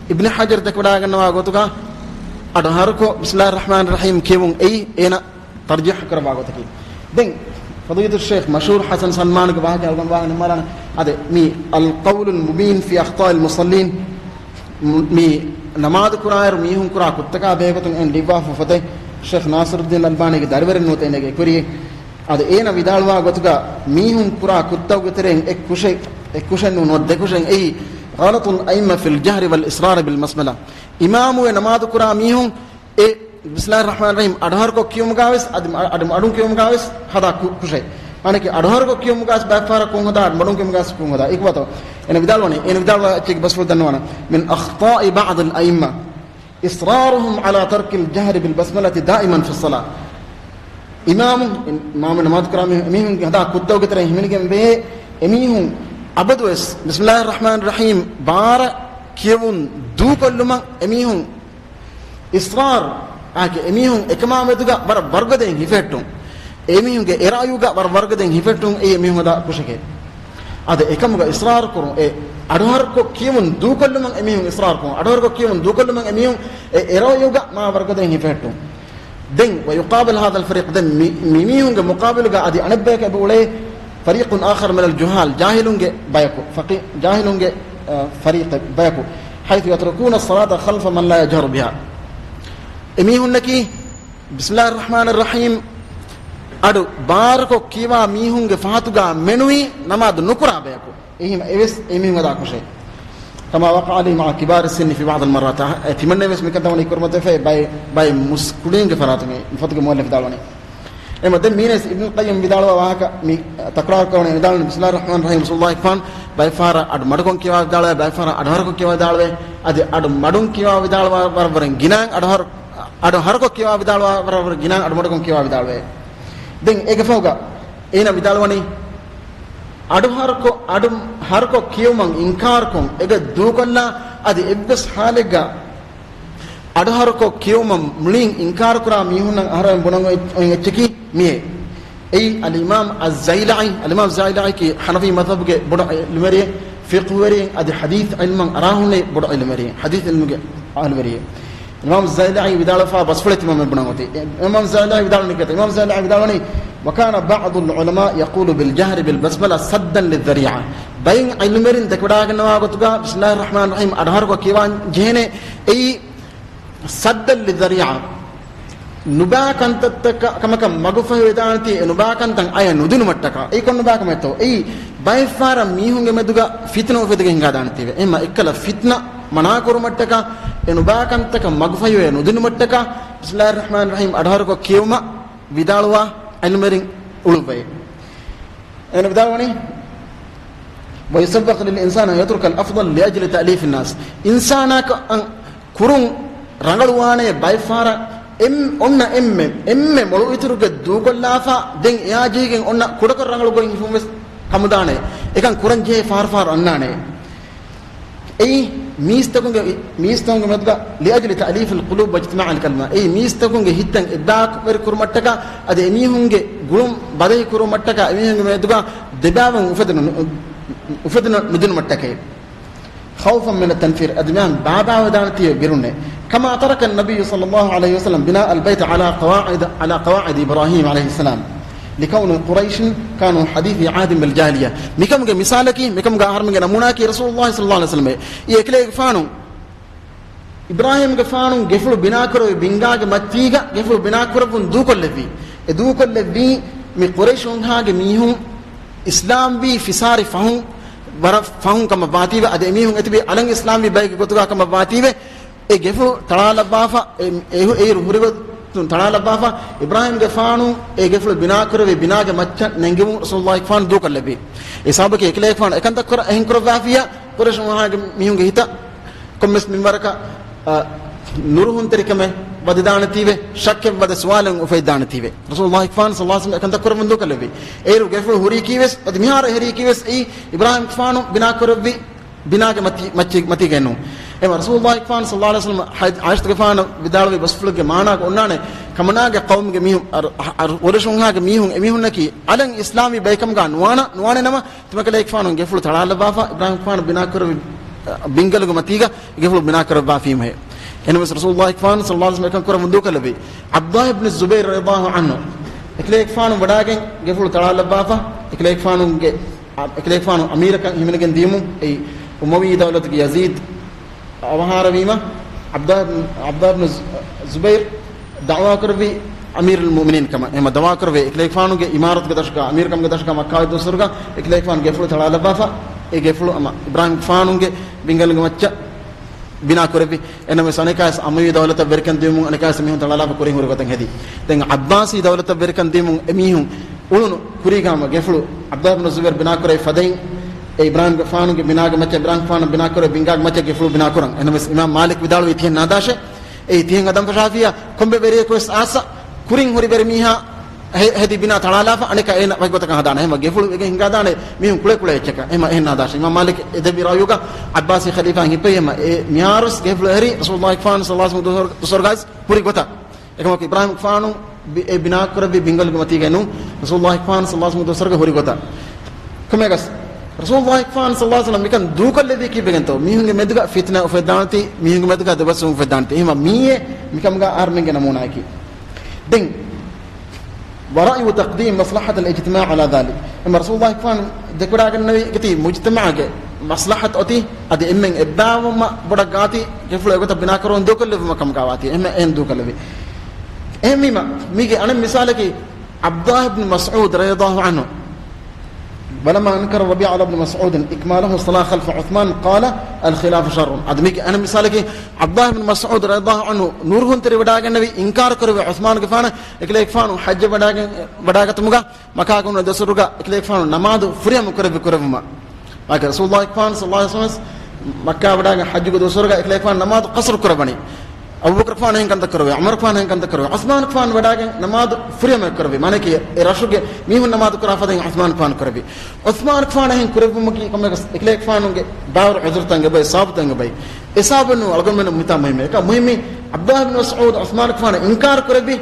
އިބްނު ޙަޖަރު ދެކެވަޑާގަންނަވާ ގޮތުގަ އަޑުހަރުކޮށް ބިސްމިﷲ ރަޙްމާން ރަޙީމް ކިޔެވުން އެއީ އޭނަ ތަރްޖީޙު ކުރައްވާ ގޮތަކީ. ދެން ފަޟީލަތުއްޝައިޚް މަޝްހޫރު ޙަސަން ސަލްމާންގެ ވާހަކަ އަޅުގަނޑު ވާހަކަ ނިންމާލާނަ. އަދި މި އަލްޤަވްލުލް މުބީން ފީ އަޚްޠާއިލް މުޞައްލީން، މި ނަމާދު ކުރާއިރު މީހުން ކުރާ ކުށްތަކާ ބެހޭގޮތުން އެން ލިއްވާފަ ފޮތެއް ޝޭޚް ނާޞިރުއްދީން އަލްބާނީގެ ދަރިވަރެއް ނުވަތަ އޭނަގެ އެކުވެރިއެއް. އަދި އޭނަ ވިދާޅުވާ ގޮތުގަ މީހުން ކުރާ ކުށްތަކުގެ ތެރެއިން އެއް ކުށެއް، އެއް ކުށެއް ނޫން ނުވަތަ ދެ ކުށެއް އެއީ، غلط الأئمة في الجهر والإصرار بالبسملة. އިމާމުވެ ނަމާދު ކުރާ މީހުން އެ ބިސްމިﷲ ރަޙްމާން ރަޙީމް އަޑުހަރުކޮށް ކިޔުމުގަވެސް، އަދި އަ، އަޑު މަޑުން ކިޔުމުގަވެސް ހަދާ ކު، ކުށެއް. މާނަކީ އަޑުހަރުކޮށް ކިޔުމުގަވެސް ބައެއް ފަހަރަށް ކުށް ހަދާ، އަޑު މަޑުން ކިޔުމުގަވެސް ކުށް ހަދާ. އެކު ވަތަ އޭނަ ވިދާޅުވަނީ، އޭނަ ވިދާޅުވާ އެއްޗެއްގެ ބަސްފުޅު ދަންނަވާނަ. من أخطاء بعض الأئمة إصرارهم على ترك الجهر بالبسملة دائما في الصلاة. އިމާމު، އިމާމު ނަމާދު ކުރާ މީ، މީހުންގެ ހަދާ ކުށްތަކުގެ ތެރެއިން ހިމެނިގެން ވޭ، އެމީހުން އަބަދުވެސް ބިސްމިﷲ ރަޙްމާން ރަޙީމް ބާރަށް ކިޔެވުން ދޫކޮށްލުމަށް އެމީހުން އިޞްރާރު އާކެ، އެމީހުން އެކަމާ މެދުގަ ވަރަށް ވަރުގަދައިން ހިފެހެއްޓުން. އެމީހުންގެ އެރާޔުގަ ވަރަށް ވަރުގަދައިން ހިފެހެއްޓުން އެއީ އެމީހުން ހަދާ ކުށެކޭ. އަދި އެކަމުގަ އިޞްރާރު ކުރުން، އެ އަޑުހަރުކޮށް ކިޔެވުން ދޫކޮށްލުމަށް އެމީހުން އިސްރާރުކުރުން، އަޑުހަރުކޮށް ކިޔެވުން ދޫކޮށްލުމަށް އެމީހުން އެ އެރޮއިޔުގަ މާ ވަރުގަދައިން ހިފެހެއްޓުން. ދެން، ويقابل هذا الفريق، ދެން މި، މި މީހުންގެ މުޤާބިލުގަ އަދި އަނެއްބަޔަކަށް އެބަ އުޅޭ، فريق آخر من الجهال، ޖާހިލުންގެ ބަޔަކު، ފަޤީ، ޖާހިލުންގެ، އަ، ފަރީޤެއް ބަޔަކު، حيث يتركون الصلاة خلف من لا يجهر بها. އެމީހުންނަކީ، بسم الله الرحمن الرحيم އަޑު ބާރަކޮށް ކިޔަވާ މީހުންގެ ފަހަތުގަ މެނުވީ ނަމާދު ނުކުރާ ބަޔަކު. އެހެން އެވެސް އެމީހުން އަދާކޮށޭ. كما وقع عليه مع كبار السن في بعض المرات. އެ ތިމަންނަ ވެސް މިކަންތައް ވަނީ ކުރިމަތިވެފައި ބައެއް، ބައެއް މުސް ކުޑީންގެ ފަރާތުން މި ފޮތުގެ މުއައްލިފު ވިދާޅުވަނީ. އެމަ ދެން މީނަސް އިބްނުލް ޤައްޔިމް ވިދާޅުވާ ވާހަކަ މި ތަކުރާރު ކުރަނީ ވިދާޅުވަނީ، بسم الله الرحمن الرحيم، رسول الله އިރްފާން ބައެއް ފަހަރަށް އަޑު މަޑުކޮށް ކިޔަވާ ވިދާޅުވޭ، ބައެއް ފަހަރަށް އަޑު ހަރުކޮށް ކިޔަވާ ވިދާޅުވާ، ވަރަށް ވަރަށް ގިނައިން އަޑު ހަރު، އަޑު ހަރުކޮށް ކިޔަވާ ވިދާޅުވާ، ވަރަށް ވަރަށް ގިނައިން އަޑު މަޑުކޮށް ކިޔަވާ ވިދާޅުވޭ. ދެން އޭގެ ފަހުގަ އޭނަ ވިދާޅުވަނީ، އަޑު ހަރުކޮށް، އަޑު ހަރުކޮށް ކިޔެވުމަށް އިންކާރުކޮށް އެގޮތް ދޫކޮށްލާ، އަދި އެއްވެސް ހާލެއްގަ އަޑުހަރުކޮށް ކިޔެވުމަށް މުޅިން އިންކާރުކުރާ މީހުންނަށް އަހަރެމެން ބުނަން އޮތް، އޮތް އެއްޗަކީ މިއޭ. އެއީ އަލްއިމާމް އައްޒައިލައީ، އަލްއިމާމް ޒައިލައީ ކީ ޙަނަފީ މަޛްހަބުގެ ބޮޑު ޢިލްމުވެރިއެއް، ފިޤުހުވެރިއެއް، އަދި ޙަދީޘް ޢިލްމަށް އަރާހުންނެވި ބޮޑު ޢިލްމުވެރިއެއް، ޙަދީޘް ޢިލްމުގެ އަހުލުވެރިއެއް. އިމާމް ޒައިލައީ ވިދާޅުވާ ބަސްފުޅެއް ތިމަންމެން ބުނަން އޮތީ. އިމާމް ޒައިލައީ ވިދާޅުވަނީ ކިހިނެއްތަ؟ އިމާމް ޒައިލައީ ވިދާޅުވަނީ، وكان بعض العلماء يقول بالجهر بالبسملة سدا للذريعة. ބައެއް ޢިލްމުވެރިން ދެކެވަޑާގަންނަވާ ގޮތުގަ، بسم الله الرحمن الرحيم އަޑުހަރުކޮށް ކިޔަވާން ޖެހޭނެ. އެއީ سدا للذريعة. ނުބާ ކަންތައްތަކަށް ކަމަކަށް މަގުފަހިވެދާނެތީ، އެ ނުބާ ކަންތައް އަޔަށް ނުދިނުމަށްޓަކާ. އެއީ ކޮން ނުބާ ކަމެއްތޯ؟ އެއީ ބައެއްފަހަރަށް މީހުންގެ މެދުގަ ފިތުނަ އުފެދިގެން ހިނގާދާނެތީވެ. އެހެންމަ އެއްކަލަ ފިތުނަ މަނާކުރުމަށްޓަކާ، އެ ނުބާ ކަންތަކަށް މަގުފަހިވެ ނުދިނުމަށްޓަކާ، بسم الله الرحمن الرحيم އަޑުހަރުކޮށް ކިޔެވުމަށް ވިދާޅުވާ ޢިލްމުވެރިން އުޅުއްވައޭ. އޭނަ ވިދާޅުވަނީ، ويسوغ للإنسان أن يترك الأفضل لأجل تأليف الناس. އިންސާނާކަށް ކުރުން ރަނގަޅުވާނެ ބައެއްފަހަރަށް އެން، އޮންނަ އެންމެ، އެންމެ މޮޅު އިތުރުގެ ދޫކޮށްލާފަ، ދެން އެއާ ޖެހިގެން އޮންނަ ކުޑަކޮށް ރަނގަޅު ގޮތް ހިފުން ވެސް ކަމުދާނެ. އެކަން ކުރަން ޖެހޭ ފަހަރު ފަހަރު އަންނާނެ. އެއީ މީސްތަކުންގެ، މީސްތަކުންގެ މެދުގަ لأجل تأليف القلوب واجتماع الكلمة. އެއީ މީސްތަކުންގެ ހިތްތައް އެއްބާވެރި ކުރުމަށްޓަކާ، އަދި އެމީހުންގެ ގުޅުން ބަދަހި ކުރުމަށްޓަކާ، އެމީހުންގެ މެދުގަ ދެބައިވުން އުފެދުނު، އުފެދުނު ނުދިނުމަށްޓަކައި. خوفا من التنفير، އަދި މިހާރު ބާބާވެދާނެތީ ބިރުންނޭ. كما ترك النبي صلى الله عليه وسلم بناء البيت على قواعد، على قواعد إبراهيم عليه السلام، لكون قريش كانوا حديثي عهد بالجاهلية. މިކަމުގެ މިސާލަކީ، މިކަމުގެ އަހަރުމެންގެ ނަމޫނާއަކީ ރަސޫލުﷲ ޞައްލަﷲ ޢަލައިހި ވަސައްލަމް. އެކަލޭގެފާނު، އިބްރާހީމްގެފާނު ގެފުޅު ބިނާކުރެއްވި ބިންގާގެ މަތީގަ ގެފުޅު ބިނާކުރެއްވުން ދޫކޮށްލެއްވީ. އެ ދޫކޮށްލެއްވީ މި ޤުރައިޝުންހާގެ މީހުން އިސްލާމްވީ ފިސާރި ފަހުން، ވަރަށް ފަހުން ކަމަށް ވާތީވެ، އަދި އެމީހުން އެތިބީ އަލަށް އިސްލާމްވީ ބައެއްގެ ގޮތުގަ ކަމަށް ވާތީވެ، އެ ގެފުޅު ތަޅާލައްވާފަ، އެ، އެ، އެއިރު ހުރިގޮތުން ތަޅާލައްވާފަ، އިބްރާހީމްގެފާނު އެ ގެފުޅު ބިނާކުރެއްވި ބިނާގެ މައްޗަށް ނެންގެވުން ރަސޫލުﷲ ފާނު ދޫކޮށްލެއްވި. އެ ސަބަބަކީ އެކަލޭގެފާނު އެކަންތައް ކުރަ، އެހެން ކުރައްވާފިޔާ، ޤުރައިޝުންހާގެ މީހުންގެ ހިތަށް ކޮންމެސް މިންވަރަކަށް، އަ، ނުރުހުންތެރިކަމެއް ވަދެދާނެތީވެ، ޝައްކެއް ވަދެ ސުވާލެއް އުފެދިދާނެތީވެ. ރަސޫލުﷲ ފާނު ޞައްލަﷲ ޢަލައިހި ވަސައްލަމް އެކަންތައް ކުރެއްވުން ދޫކޮށްލެއްވި. އޭރު ގެފުޅު ހުރީކީވެސް، އަދި މިހާރު އެ ހުރީކީވެސް، އެއީ އިބްރާހީމްގެފާނު ބިނާކުރެއްވި ބިނާގެ މަތީ، މަތީ، މަތީގައެއްނޫން. އެމަ ރަސޫލުﷲ ފާނު ޞައްލަﷲ ޢަލައިހި ވަސައްލަމް ޢާއިޝަތުގެފާނަށް ވިދާޅުވި ބަސްފުޅުގެ މާނާގަ އޮންނާނެ، ކަމަނާގެ ޤައުމުގެ މީހުން، އަރ، އަރ، ޤުރައިޝުންހާގެ މީހުން، އެމީހުންނަކީ އަލަށް އިސްލާމްވީ ބައެއްކަމުގަ ނުވާނަ، ނުވާނެ ނަމަ، ތިމަކަލޭގެފާނު ގެފުޅު ތަޅާލައްވާފަ، އިބްރާހީމްގެފާނު ބިނާކުރެއްވި، އަ، ބިންގަލުގެ މަތީގަ ގެފުޅު ބިނާކުރައްވާފީމެހެ. އެނަމަސް ރަސޫލުﷲ ފާނު ޞައްލަﷲ ޢަލައިހި ވަސައްލަމް އެކަން ކުރަމުން ދޫކޮށްލެއްވި. ޢަބްދުﷲ ބިން ޒުބައިރު ރަޟިޔަﷲ ޢަންހު އެކަލޭގެފާނު ވަޑާގެން ގެފުޅު ތަޅާލައްވާފަ، އެކަލޭގެފާނުގެ، އެކަލޭގެފާނު އަމީރަކަށް ހިމެނިގެން ދިޔުމުން އެއީ އުމަވީ ދައުލަތުގެ ޔަޒީދު އަވަހާރަވީމަ، ޢަބްދުﷲ، ޢަބްދުﷲ ބިން ޒު، ޒުބައިރު ދަޢުވާކުރެއްވި އަމީރުލް މުއުމިނީން ކަމަށް. އެހެންމަ ދަޢުވާކުރެއްވި އެކަލޭގެފާނުގެ އިމާރަތުގެ ދަށުގަ، އަމީރުކަމުގެ ދަށުގަ މައްކާ ދުވަސްވަރުގަ އެކަލޭގެފާނު ގެފުޅު ތަޅާލައްވާފަ، އެ ގެފުޅު އަމަ އިބްރާހީމްގެފާނުގެ ބިންގަލުގެ މައްޗަށް ބިނާކުރެއްވި. އެނަމަވެސް އަނެކާވެސް އަމަވީ ދައުލަތަށް ވެރިކަން ދިޔުމުން އަނެކާވެސް އެމީހުން ތަޅާލާފަ ކުރިން ހުރި ގޮތަށް ހެދި. ދެން ޢައްބާސީ ދައުލަތަށް ވެރިކަން ދިޔުމުން އެމީހުން އުޅުނު ކުރީގަ ހަމަ ގެފުޅު ޢަބްދުﷲ ބިން ޒުބައިރު ބިނާކުރެއްވި ފަދައިން، އެ އިބްރާހީމްގެފާނުގެ ބިނާގެ މައްޗަށް، އިބްރާހީމްގެފާނު ބިނާކުރެއްވި ބިންގާގެ މައްޗަށް ގެފުޅު ބިނާކުރަން. އެނަމަވެސް އިމާމް މާލިކް ވިދާޅުވީ ތިހެން ނާދާށޭ. އެއީ ތިހެން އަދަން ފަށާފިޔާ ކޮންމެ ވެރިޔަކުވެސް އާސަ ކުރިން ހުރި ވެރި މީހާ ހެ، ހެދި ބިނާ ތަޅާލާފަ އަނެކަ އޭނަ ވަކި ގޮތަކަށް ހަދާނެ. އެހެންމަ ގެފުޅު ވެގެން ހިނގާދާނެ މީހުން ކުޅެ ކުޅެ އެއްޗަކަށް. އެހެންމަ އެހެން ނާދާށޭ. އިމާމް މާލިކް އެދެއްވި ރައުޔުގަ ޢައްބާސީ ޚަލީފާއިން ހިއްޕެވި. އެހެންމަ އެ މިހާރުވެސް ގެފުޅު އެހެރީ ރަސޫލުﷲ ފާނު ޞައްލަﷲ ޢަލައިހި ވަސައްލަމް ދުސް، ދުސްވަރުގައި ހުރި ގޮތަށް. އެކަމަކު އިބްރާހީމްގެފާނު ބި، އެ ބިނާކުރެއްވި ބިންގަލުގެ މަތީގައެއްނޫން، ރަސޫލުﷲ ފާނު ޞައްލަﷲ ޢަލައިހި ވަސައްލަމް ދުސްވަރުގައި ހުރި ގޮތަށް. ކޮމެގަސް ރަސޫލުﷲ ފާން ޞައްލަﷲ ޢަލައިހި ވަސައްލަމަ މިކަން ދޫކޮށްލެއްވީ ކީއްވެގެންތޯ؟ މީހުންގެ މެދުގަ ފިތްނަ އުފެދާނެތީ، މީހުންގެ މެދުގަ ދެބަސްވުން އުފެދާނެތީ. އެހެންވީމަ މީއޭ މިކަމުގަ އަހަރުމެންގެ ނަމޫނާއަކީ. ދެން، ورأي تقديم مصلحة الاجتماع على ذلك. އެމަ ރަސޫލުﷲ ފާން ދެކުރާގަންނެވި ގަތީ މުޖްތަމަޢުގެ މަސްލަޙަތު އޮތީ، އަދި އެންމެން އެއްބައިވުމަށް ބޮޑަށް ގާތީ، ގެފުޅު އެގޮތަށް ބިނާކުރުން ދޫކޮށްލެއްވުމަށް ކަމުގަ ވާތީ. އެހެން އެހެން ދޫކޮށްލެއްވި. އެހެންވީމަ، މީގެ އަނެއް މިސާލަކީ، ޢަބްދުﷲ ބިން މަސްޢޫދު ރަޟިޔަﷲ ޢަންހު ولما أنكر ربيعة بن مسعود إكماله الصلاة خلف عثمان قال: الخلاف شر. އަދި މީގެ އަނެއް މިސާލަކީ، ޢަބްދުﷲ ބިން މަސްޢޫދު ރަޟިޔަﷲ ޢަންހު ނުރުހުންތެރިވެވަޑައިގެންނެވި އިންކާރު ކުރެއްވި ޢުޘްމާނުގެފާނަށް އެކަލޭގެފާނު ޙައްޖަށް ވަޑައިގެން، ވަޑައިގަތުމުގަ މަކާގަ އުންނަ ދުވަސްވަރުގަ އެކަލޭގެފާނު ނަމާދު ފުރިހަމަ ކުރެއްވި ކުރެއްވުމަށް. މާކަ ރަސޫލުﷲ ފާން ޞައްލަﷲ ޢަލައިހި ވަސައްލަމަ މައްކާ ވަޑައިގެން ޙައްޖުގެ ދުވަސްވަރުގަ އެކަލޭގެފާނު ނަމާދު ޤަޞްރު ކުރައްވަނީ. އަބޫބަކުރުގެފާނު އެހެން ކަންތައް ކުރެއްވި، ޢުމަރުގެފާނު އެހެން ކަންތައް ކުރެއްވި، ޢުޘްމާނުގެފާނު ވަޑައިގެން ނަމާދު ފުރިހަމަ ކުރެއްވި. މާނައަކީ އެ ރަށުގެ މީހުން ނަމާދު ކުރާ ފަދައިން ޢުޘްމާނުގެފާނު ކުރެއްވި. ޢުޘްމާނުގެފާނު އެހެން ކުރެއްވުމަކީ ކޮންމެއަކަސް އެކަލޭގެފާނުގެ ބާރު ޢުޛުރުތައް އެބައި، ސަބަބުތައް އެބައި. އެ ސަބަބުން އަޅުގަނޑުމެން މިތާ މުހިއްމު. އެކަ މުހިއްމީ ޢަބްދުﷲ ބިން މަސްޢޫދު ޢުޘްމާނުގެފާނަށް އިންކާރު ކުރެއްވި،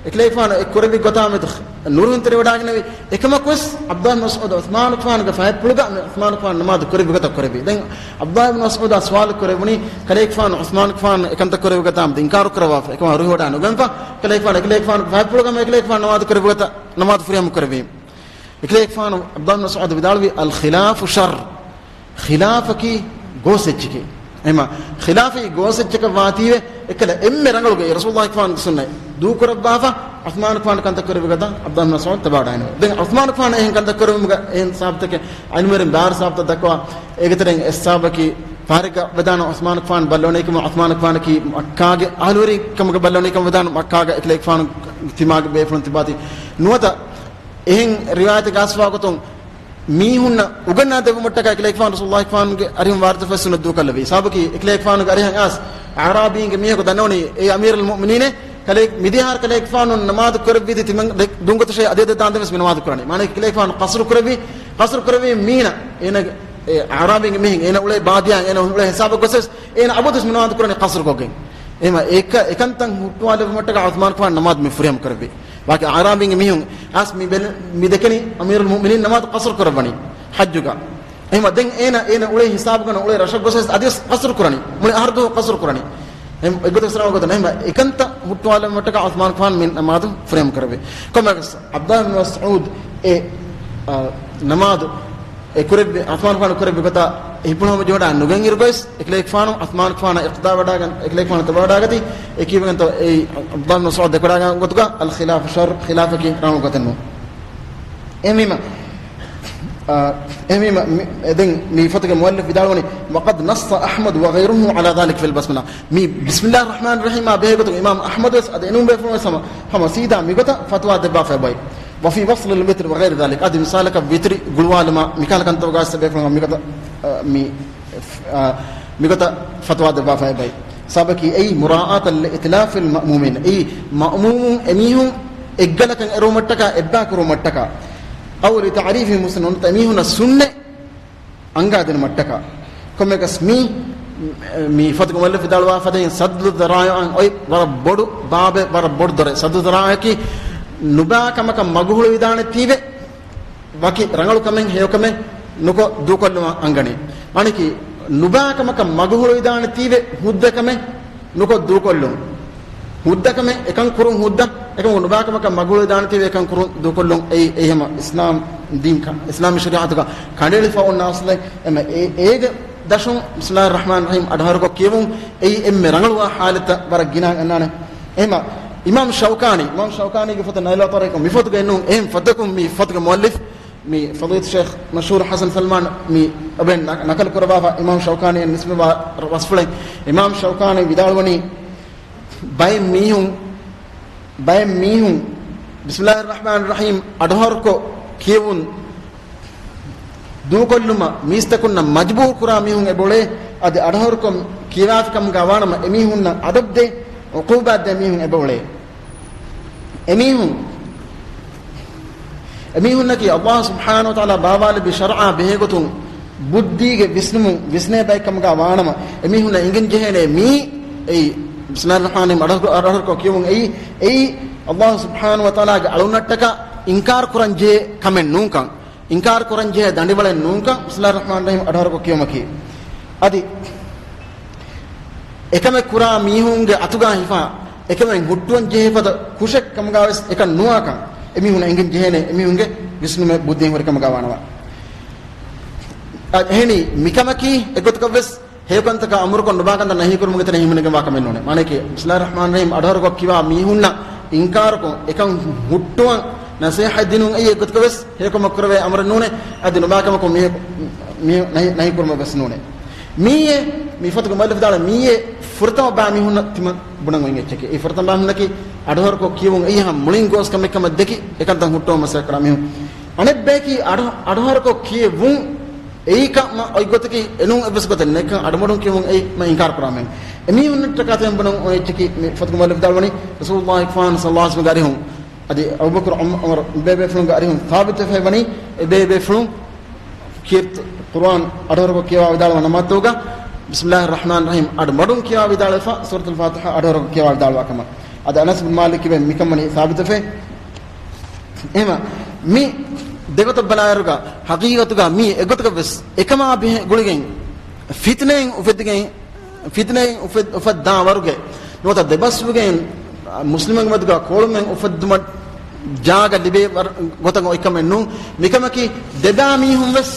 އެކަލޭގެފާނު އެ ކުރެއްވި ގޮތާ މެދު ނުރުހުންތެރިވަޑައިގެންނެވި. އެކަމަކުވެސް ޢަބްދުﷲ ބިން މަސްޢޫދު ޢުޘްމާނުގެފާނުގެ ފަހަތްޕުޅުގަ މި ޢުޘްމާނުގެފާނު ނަމާދު ކުރެއްވި ގޮތަށް ކުރެއްވި. ދެން ޢަބްދުﷲ ބިން މަސްޢޫދާ ސުވާލު ކުރެއްވުނީ، ކަލޭގެފާނު ޢުޘްމާނުގެފާނު އެކަންތައް ކުރެއްވި ގޮތާ މެދު އިންކާރު ކުރައްވާފަ، އެކަމާ ރުހިވަޑައި ނުގެންފަ، ކަލޭގެފާނު، އެކަލޭގެފާނުގެ ފަހަތްޕުޅުގަ މި އެކަލޭގެފާނު ނަމާދު ކުރެއްވި ގޮތަށް ނަމާދު ފުރިހަމަ ކުރެއްވީ. އެކަލޭގެފާނު ޢަބްދުﷲ ބިން މަސްޢޫދު ވިދާޅުވީ، الخلاف شر. ޚިލާފަކީ ގޯސް އެއްޗެކޭ. އެހެންވީމަ، ޚިލާފީ ގޯސް އެއްޗަކަށް ވާތީވެ، އެކަލަ އެންމެ ރަނގަޅުގައި ރަސޫލުﷲ ފާންގެ ސުންނަތް ދޫކުރައްވާފަ، ޢުޘްމާނުގެފާނު ކަންތައް ކުރެއްވި ގޮތަށް ޢަބްދުﷲ ބިން މަސްޢޫދު ތަބާވަޑައިގެން. ދެން ޢުޘްމާނުގެފާނު އެހެން ކަންތައް ކުރެއްވުމުގަ އެހެން ސަބަބުތަކެއް ޢިލްމުވެރިން ބާރު ސަބަބުތައް ދައްކަވާ. އޭގެ ތެރެއިން އެއް ސަބަބަކީ، ފަހަރެއްގަ ވެދާނެ ޢުޘްމާނުގެފާނު ބައްލަވަނީ ކަމަށް، ޢުޘްމާނުގެފާނަކީ މައްކާގެ އަހުލުވެރިކަމުގެ ބައްލަވަނީ ކަމަށް ވެދާނެ، މައްކާގެ އެކަލޭގެފާނުގެ ތިމާގެ ބޭފުޅުން ތިބާތީ. ނުވަތަ އެހެން ރިވާޔަތެއް ގާސްވާ ގޮތުން، މީހުންނަށް އުގަންނާ ދެއްވުމަށްޓަކާ އެކަލޭގެފާނު ރަސޫލުﷲ ފާންގެ އަރިހުން ވާރިދު ފެއްސުން ދޫކޮށްލެއްވީ. ސަބަބަކީ އެކަލޭގެފާނުގެ އަރިހަށް އައިސް އަޢްރާބީންގެ މީހަކު ދަންނަވަނީ، އޭ އަމީރުލް މުއުމިނީނޭ، ކަލޭ މިދިހާރު ކަލޭގެފާނު ނަމާދު ކުރެއްވީތީ ތިމަން ދެ-، ދުންގޮތަށޭ އަދި އަދި ދާންދެން ވެސް މި ނަމާދު ކުރަނީ. މާނައަކީ ކަލޭގެފާނު ޤަޞްރު ކުރެއްވީ، ޤަޞްރު ކުރެއްވީ މީނަ، އޭނަ، އެ އަޢްރާބީންގެ މީހެއް އޭނަ އުޅޭ ބާދިޔާ، އޭނަ އުޅޭ ހިސާބަށް ގޮސް ވެސް އޭނަ އަބަދުވެސް މި ނަމާދު ކުރަނީ ޤަޞްރު ކޮށްގެން. އެހެންވީމަ އެކަ-، އެކަންތައް ހުއްޓުވާލެއްވުމަށްޓަކާ ޢުޘްމާނުގެފާނު ނަމާދު މި ފުރިހަމަ ކުރެއްވީ. ވާކި އަޢްރާބީންގެ މީހުން އައިސް މި ބެލެ-، މި ދެކެނީ އަމީރުލް މުއުމިނީން ނަމާދު ޤަޞްރު ކުރައްވަނީ ޙައްޖުގަ. އެހެންވީމަ ދެން އޭނަ، އޭނަ އުޅޭ ހިސާބުގަ ނު އުޅޭ ރަށަށް ގޮސް ވެސް އަދިވެސް ޤަޞްރު ކުރަނީ. މުޅި އަހަރު ދުވަހު ޤަޞްރު ކުރަނީ. އެހެން އެއްގޮތަށް ސަރަވާ ގޮތަށް ނެހެން. އެކަންތައް ހުއްޓުވާލުމަށްޓަކާ ޢުޘްމާނުގެފާނު މި ނަމާދު ފުރިހަމަ ކުރެއްވި. ކޮންމެއަކަސް ޢަބްދުﷲ ބިން މަސްޢޫދު އެ، އާ، ނަމާދު އެ ކުރެއްވި، ޢުޘްމާނުގެފާނު ކުރެއްވި ގޮތަށް ހިތްޕުޅު ހަމަޖެހިވަޑައި ނުގެން އިރުގޮސް، އެކަލޭގެފާނު ޢުޘްމާނުގެފާނަށް އިޤްތިދާ ވަޑައިގެން، އެކަލޭގެފާނު ތަބާވަޑައިގަތީ، އެ ކީއްވެގެންތޯ އެއީ ޢަބްދުﷲ ބިން މަސްޢޫދު ދެކެވަޑައިގަންނަވާ ގޮތުގަ الخلاف شر، ޚިލާފަކީ ރަނގަޅު ގޮތެއް ނޫން. އެހެންވީމަ، އާ، އެހެންވީމަ، މި-، އެ ދެން މި ފޮތުގެ މުއައްލިފު ވިދާޅުވަނީ، وقد نص أحمد وغيره على ذلك في البسملة. މި ބިސްމިﷲ ރަޙްމާން ރަޙީމާ ބެހޭ ގޮތުން އިމާމް އަޙްމަދު ވެސް އަދި އެނޫން ބޭފުޅުން ވެސް ހަމަ، ހަމަ ސީދާ މިގޮތަށް ފަތުވާ ދެއްވާފައި އެބައި. وفي وصل الوتر وغير ذلك. އަދި މިސާލަކަށް ވިތްރި ގުޅުވާލުމާ މިކަހަލަ ކަންތައް ގާސް ބޭފުޅުން މިގޮތަށް، އަ، މި، އަ، މިގޮތަށް ފަތުވާ ދެއްވާފައި އެބައި. ސަބަބަކީ އެއީ مراعاة لإتلاف المأمومين. އެއީ މައުމޫމުން އެމީހުން އެއްގަލަކަށް އެރުވުމަށްޓަކާ އެއްބައި ކުރުވުމަށްޓަކާ. أو لتعريفهم السنة، ނުވަތަ އެމީހުންނަށް ސުންނަތް އަންގާދިނުމަށްޓަކާ. ކޮންމެއަކަސް މި، މި ފޮތުގެ މުއައްލިފު ވިދާޅުވާ ފަދައިން ސައްދު ޛަރާއިޢަށް އޮތް ވަރަށް ބޮޑު ބާބެއް، ވަރަށް ބޮޑު ދޮރެއް. ސައްދު ޛަރާއިޢަކީ ނުބާ ކަމަކަށް މަގު ހުޅުވިދާނެތީވެ، ވަކި ރަނގަޅު ކަމެއް ހެޔޮ ކަމެއް ނުކޮށް ދޫކޮށްލުމަށް އަންގަނީ. މާނައަކީ ނުބާ ކަމަކަށް މަގު ހުޅުވިދާނެތީވެ، ހުއްދަ ކަމެއް ނުކޮށް ދޫކޮށްލުން. ހުއްދަ ކަމެއް އެކަން ކުރުން ހުއްދަ، އެކަމަކު ނުބާ ކަމަކަށް މަގު ހުޅުވިދާނެތީވެ އެކަން ކުރުން ދޫކޮށްލުން. އެއީ، އެއީ ހަމަ އިސްލާމް ދީން ކަ-، އިސްލާމީ ޝަރީޢަތުގަ ކަނޑައެޅިފަ އޮންނަ އަސްލެއް. އެމަ އޭ-، އޭގެ ދަށުން بسم الله الرحمن الرحيم އަޑުހަރުކޮށް ކިޔެވުން އެއީ އެންމެ ރަނގަޅުވާ ޙާލަތަށް ވަރަށް ގިނަ އަންނާނެ. އެހެންވީމަ އިމާމް ޝައުކާނީ، އިމާމް ޝައުކާނީގެ ފޮތަށް ނައިލާ ތަރީޤު މި ފޮތުގައެއް ނޫން، އެހެން ފޮތަކުން މި ފޮތުގެ މުއައްލިފް މި ފަޟީލަތު ޝޭޚް މަޝްހޫރު ޙަސަން ސަލްމާން މި އެބައިން ނަ-، ނަޤަލު ކުރައްވާފަ އިމާމް ޝައުކާނީ އަށް ނިސްބަތްވާ ވަޞްފުޅެއް. އިމާމް ޝައުކާނީ ވިދާޅުވަނީ، ބައެއް މީހުން، ބައެއް މީހުން بسم الله الرحمن الرحيم އަޑުހަރުކޮށް ކިޔެވުން ދޫކޮށްލުމަށް މީސްތަކުންނަށް މަޖްބޫރު ކުރާ މީހުން އެބައުޅޭ. އަދި އަޑުހަރުކޮށް ކިޔަވާފި ކަމުގަ ވާނަމަ އެމީހުންނަށް އަދަބު ދޭ، ޢުޤޫބާތް ދޭ މީހުން އެބައުޅޭ. އެމީހުން، އެމީހުންނަކީ ﷲ ސުބްޙާނަހޫ ވަތަޢާލާ ބާވާލެއްވި ޝަރްޢާ ބެހޭގޮތުން ބުއްދީގެ ވިސްނުމުން ވިސްނޭ ބައެއް ކަމުގަ ވާނަމަ، އެމީހުންނަށް އެނގެން ޖެހޭނެ މީ، އެއީ، بسم الله الرحمن الرحيم އަޑު-، އަޑުހަރުކޮށް ކިޔެވުން އެއީ، އެއީ ﷲ ސުބްޙާނަހޫ ވަތަޢާލާގެ އަޅުންނަށްޓަކާ އިންކާރު ކުރަން ޖެހޭ ކަމެއް ނޫންކަން. އިންކާރު ކުރަން ޖެހޭ ދަނޑިވަޅެއް ނޫންކަން، ބިސްމިﷲ ރަޙްމާން ރަޙީމް އަޑުހަރުކޮށް ކިޔުމަކީ. އަދި އެކަމެއް ކުރާ މީހުންގެ އަތުގާ ހިފާ، އެކަމެއް ހުއްޓުވަން ޖެހޭ ފަދަ ކުށެއް ކަމުގާވެސް އެކަން ނުވާކަން އެމީހުންނަށް އެނގެން ޖެހޭނެ، އެމީހުންގެ ވިސްނުމެއް ބުއްދިއެއް ހުރި ކަމުގާ ވާނަމަ. އަ، އެހެނީ މިކަމަކީ އެއްގޮތަކަށްވެސް ހެޔޮކަންތަކަށް އަމުރުކޮށް ނުބާކަންތައް ނަހީކުރުމުގެ ތެރެއިން ހިމެނިގެންވާ ކަމެއް ނޫނޭ. މާނައަކީ، ބިސްމިﷲ ރަޙްމާން ރަޙީމް އަޑުހަރުކޮށް ކިޔާ މީހުންނަށް އިންކާރުކޮށް، އެކަން ހުއްޓުވަން ނަސޭހަތް ދިނުން އެއީ އެއްގޮތަކަށްވެސް ހެޔޮކަމަށް ކުރެވޭ އަމުރެއް ނޫނޭ. އަދި ނުބާކަމަކުން މީހަކު، މީހަކު ނަހީ، ނަހީކުރުމަށްވެސް ނޫނޭ. މިއީ މި ފޮތުގެ މުއައްލިފު ވިދާޅުވީ މިއީ ފުރަތަމަ ބައި މީހުންނަށް ތިމަން ބުނަން އޮތް އެއްޗަކީ. އެ ފުރަތަމަ ބައި މީހުންނަކީ އަޑުހަރުކޮށް ކިޔެވުން އެއީ ހަމަ މުޅިން ގޯސް ކަމެއް ކަމަށް ދެކި، އެކަންތައް ހުއްޓުވަން މަސައްކަތް ކުރާ މީހުން. އަނެއްބަޔަކީ އަޑު، އަޑުހަރުކޮށް ކިޔެވުން އެއީ ކަމަށް އޮތް ގޮތަކީ އެނޫން އެއްވެސް ގޮތެއް ނެތްކަން، އަޑުމަޑުން ކިޔެވުން އެއީ މަ އިންކާރު ކުރާ މީހުން. އެމީހުންނަށްޓަކާ ތިމަން ބުނަން އޮތް އެއްޗަކީ މި ފޮތުގެ މުއައްލިފު ވިދާޅުވަނީ، ރަސޫލުﷲ ފާން ސައްލަﷲ ވަސައްލަމްގެ އަރިހުން އަދި އަބޫބަކުރު ޢުމަރު އެބޭބޭފުޅުންގެ އަރިހުން ސާބިތުވެފައި ވަނީ، އެބޭބޭފުޅުން ކީރިތި ޤުރުއާން އަޑުހަރުކޮށް ކިޔަވާ ވިދާޅުވާ ނަމާދުގަ، ބިސްމިﷲ ރަޙްމާން ރަޙީމް އަޑު މަޑުން ކިޔަވާ ވިދާޅުވެފަ، ސޫރަތުލް ފާތިޙާ އަޑުހަރުކޮށް ކިޔަވާ ވިދާޅުވާ ކަމަށް. އަދި އަނަސް ބިން މާލިކް ކިބެން މިކަން ވަނީ ސާބިތުވެފައި. އެހެންވީމަ، މި ދެގޮތަށް ބަލާއިރުގަ، ޙަޤީޤަތުގަ މީ އެގޮތަކަށްވެސް އެކަމާ ބެހޭ ގުޅިގެން، ފިތުނައެއް އުފެދިގެން، ފިތުނައެއް އުފެދް، އުފައްދާ ވަރުގެ ނުވަތަ ދެބަސްވެގެން މުސްލިމުންގެ މެދުގަ ކޯޅުމެއް އުފެއްދުމަށް ޖާގަ ލިބޭ ވަރު، ގޮތަށް އޮތްކަމެއް ނޫން. މިކަމަކީ ދެބައި މީހުން ވެސް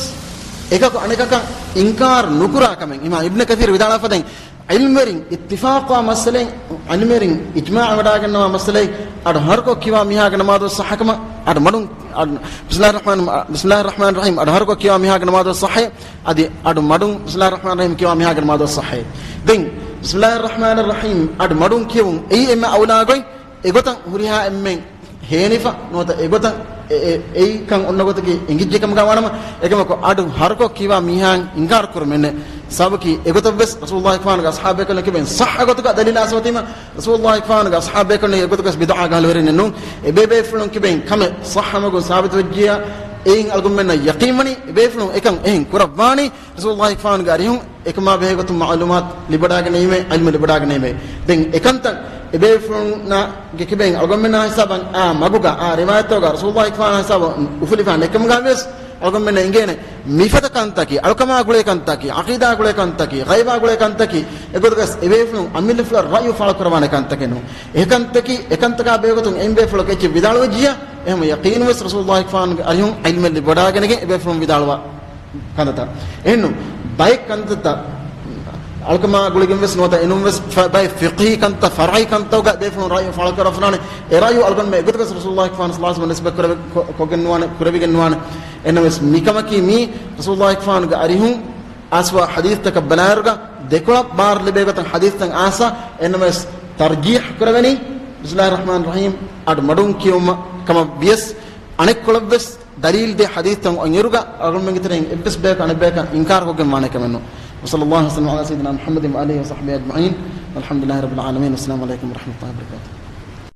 އެކަކު އަނެކަކަށް އިންކާރު ނުކުރާ ކަމެއް. އިމާމް އިބްނު ކަސީރު ވިދާޅުވާ ފަދައިން، ޢިލްމުވެރިން އިއްތިފާޤުވާ މައްސަލައެއް، ޢިލްމުވެރިން އިޖްމާޢަށް ވަޑާގަންނަވާ މައްސަލައެއް، އަޑު ހަރުކޮށް ކިޔަވާ މީހާގެ ނަމާދު ޞައްޙަކަމަށް، އަޑު މަޑުން، އަޑު، ބިސްމިﷲ ރަޙްމާން، ބިސްމިﷲ ރަޙްމާން ރަޙީމް އަޑު ހަރުކޮށް ކިޔަވާ މީހާގެ ނަމާދު ޞައްޙަ، އަދި އަޑު މަޑުން ބިސްމިﷲ ރަޙްމާން ރަޙީމް ކިޔަވާ މީހާގެ ނަމާދު ޞައްޙަ. ދެން ބިސްމިﷲ ރަޙްމާން ރަޙީމް އަޑު މަޑުން ކިޔެވުން އެއީ އެންމެ އައުލާ ގޮތް. އެގޮތަށް ހުރިހާ އެންމެން ހޭނިފަ ނުވަތަ އެގޮތަށް އެ، އެ، އެއީކަން އޮންނަ ގޮތަކީ އެނގިއްޖެ ކަމުގަ ވާނަމަ، އެކަމަކު އަޑު ހަރުކޮށް ކިޔަވާ މީހާ އިންކާރު ކުރުމެއް ނެތް. ސަބަބަކީ އެގޮތަށްވެސް ރަސޫލުﷲ ފާނުގެ އަޞްޙާބޭކަލުން ކިބެން ޞައްޙަ ގޮތުގަ ދަލީލާ އައިސްފަ އޮތީމަ، ރަސޫލުﷲ ފާނުގެ އަޞްޙާބޭކަލުން އެގޮތަކަށް ބިދުޢާ ގަހަލު ހުރެން ނޫން. އެބޭބޭފުޅުން ކިބެން ކަމެއް ޞައްޙަ މަގުން ސާބިތު ވެއްޖިއްޔާ، އެއިން އަޅުގަނޑުމެންނަށް ޔަޤީން ވަނީ، އެބޭފުޅުން އެކަން އެހެން ކުރައްވާނީ، ރަސޫލުﷲ ފާނުގެ އަރިހުން އެކަމާ ބެހޭ ގޮތުން މަޢުލޫމާތު ލިބިވަޑާގެން އިވޭ، ޢިލްމު ލިބިވަޑާގެން އިވޭ. ދެން އެކަންތައް އެބޭފުޅުންނާ ގެ ކިބެން އަޅުގަނޑުމެންނާ ހިސާބަށް އާ މަގުގަ އާ ރިވާޔަތުގަ ރަސޫލުﷲ ފާނާ ހިސާބަށް އުފުލިފާ ނެތްކަމުގަ ވެސް އަޅުގަނޑުމެންނަށް އެނގޭނެ މިފަދަ ކަންތަކީ، އަޅުކަމާ ގުޅޭ ކަންތަކީ، ޢަޤީދާ ގުޅޭ ކަންތަކީ، ޣައިބާ ގުޅޭ ކަންތަކީ، އެގޮތަކަސް އެބޭފުޅުން އަމިއްލަފުޅަށް ރައުޔު ފާޅުކުރަވާނެ ކަންތަކެއް ނޫން. އެކަންތަކީ، އެކަންތަކާ ބެހޭގޮތުން އެއިން ބޭފުޅަކު އެއްޗެއް ވިދާޅުވެއްޖިއްޔާ، އެހެން ޔަޤީނުވެސް ރަސޫލުﷲ ފާނުގެ އަރިހުން ޢިލްމެއް ލިބިވަޑާގެނެގެން އެބޭފުޅުން ވިދާޅުވާ ކަންތައްތައް. އެހެންނު، ބައެއް ކަންތައްތައް އަޅުކަމާ ގުޅިގެން ވެސް ނުވަތަ އެނޫން ވެސް ފަ، ބައެއް ފިޤްހީ ކަންތައް، ފަރުޢީ ކަންތައްތަކުގަ ބޭފުޅުން ރައުޔު ފާޅުކުރައްވާނެ. އެ ރައުޔު އަޅުގަނޑުމެން އެގޮތަކަސް ރަސޫލުﷲ ފާނަށް ސަލާމް ނިސްބަތް ކުރެވި، ކޮ، ކޮށްގެން ނުވާނެ، ކުރެވިގެން ނުވާނެ. އެންނަމަވެސް މިކަމަކީ މީ ރަސޫލުﷲ ފާނުގެ އަރިހުން އައިސްފަ ޙަދީޘްތަކަށް ބަލާއިރުގަ ދެކޮޅަށް ބާރު ލިބޭގޮތަށް ޙަދީޘްތައް އައިސްފަ، އެންނަމަވެސް ތަރްޖީޙް ކުރެވެނީ ބިސްމިﷲ ރަޙްމާން ރަޙީމް އަޑު މަޑުން ކިޔުމަށް ކަމަށް ވިޔަސް، އަނެއްކޮޅަށްވެސް ދަލީލް ދޭ ޙަދީޘްތައް އޮތްއިރުގަ އަޅުގަނޑުމެންގެ ތެރެއިން އެއްވެސް ބަޔަކަށް އަނެއް ބަޔަކަށް އިންކާރު ކޮށްގެން ވާނެ ކަމެއް ނޫން. وصلى الله وسلم على سيدنا محمد وآله وصحبه أجمعين. والحمد لله رب العالمين. والسلام عليكم ورحمة الله وبركاته.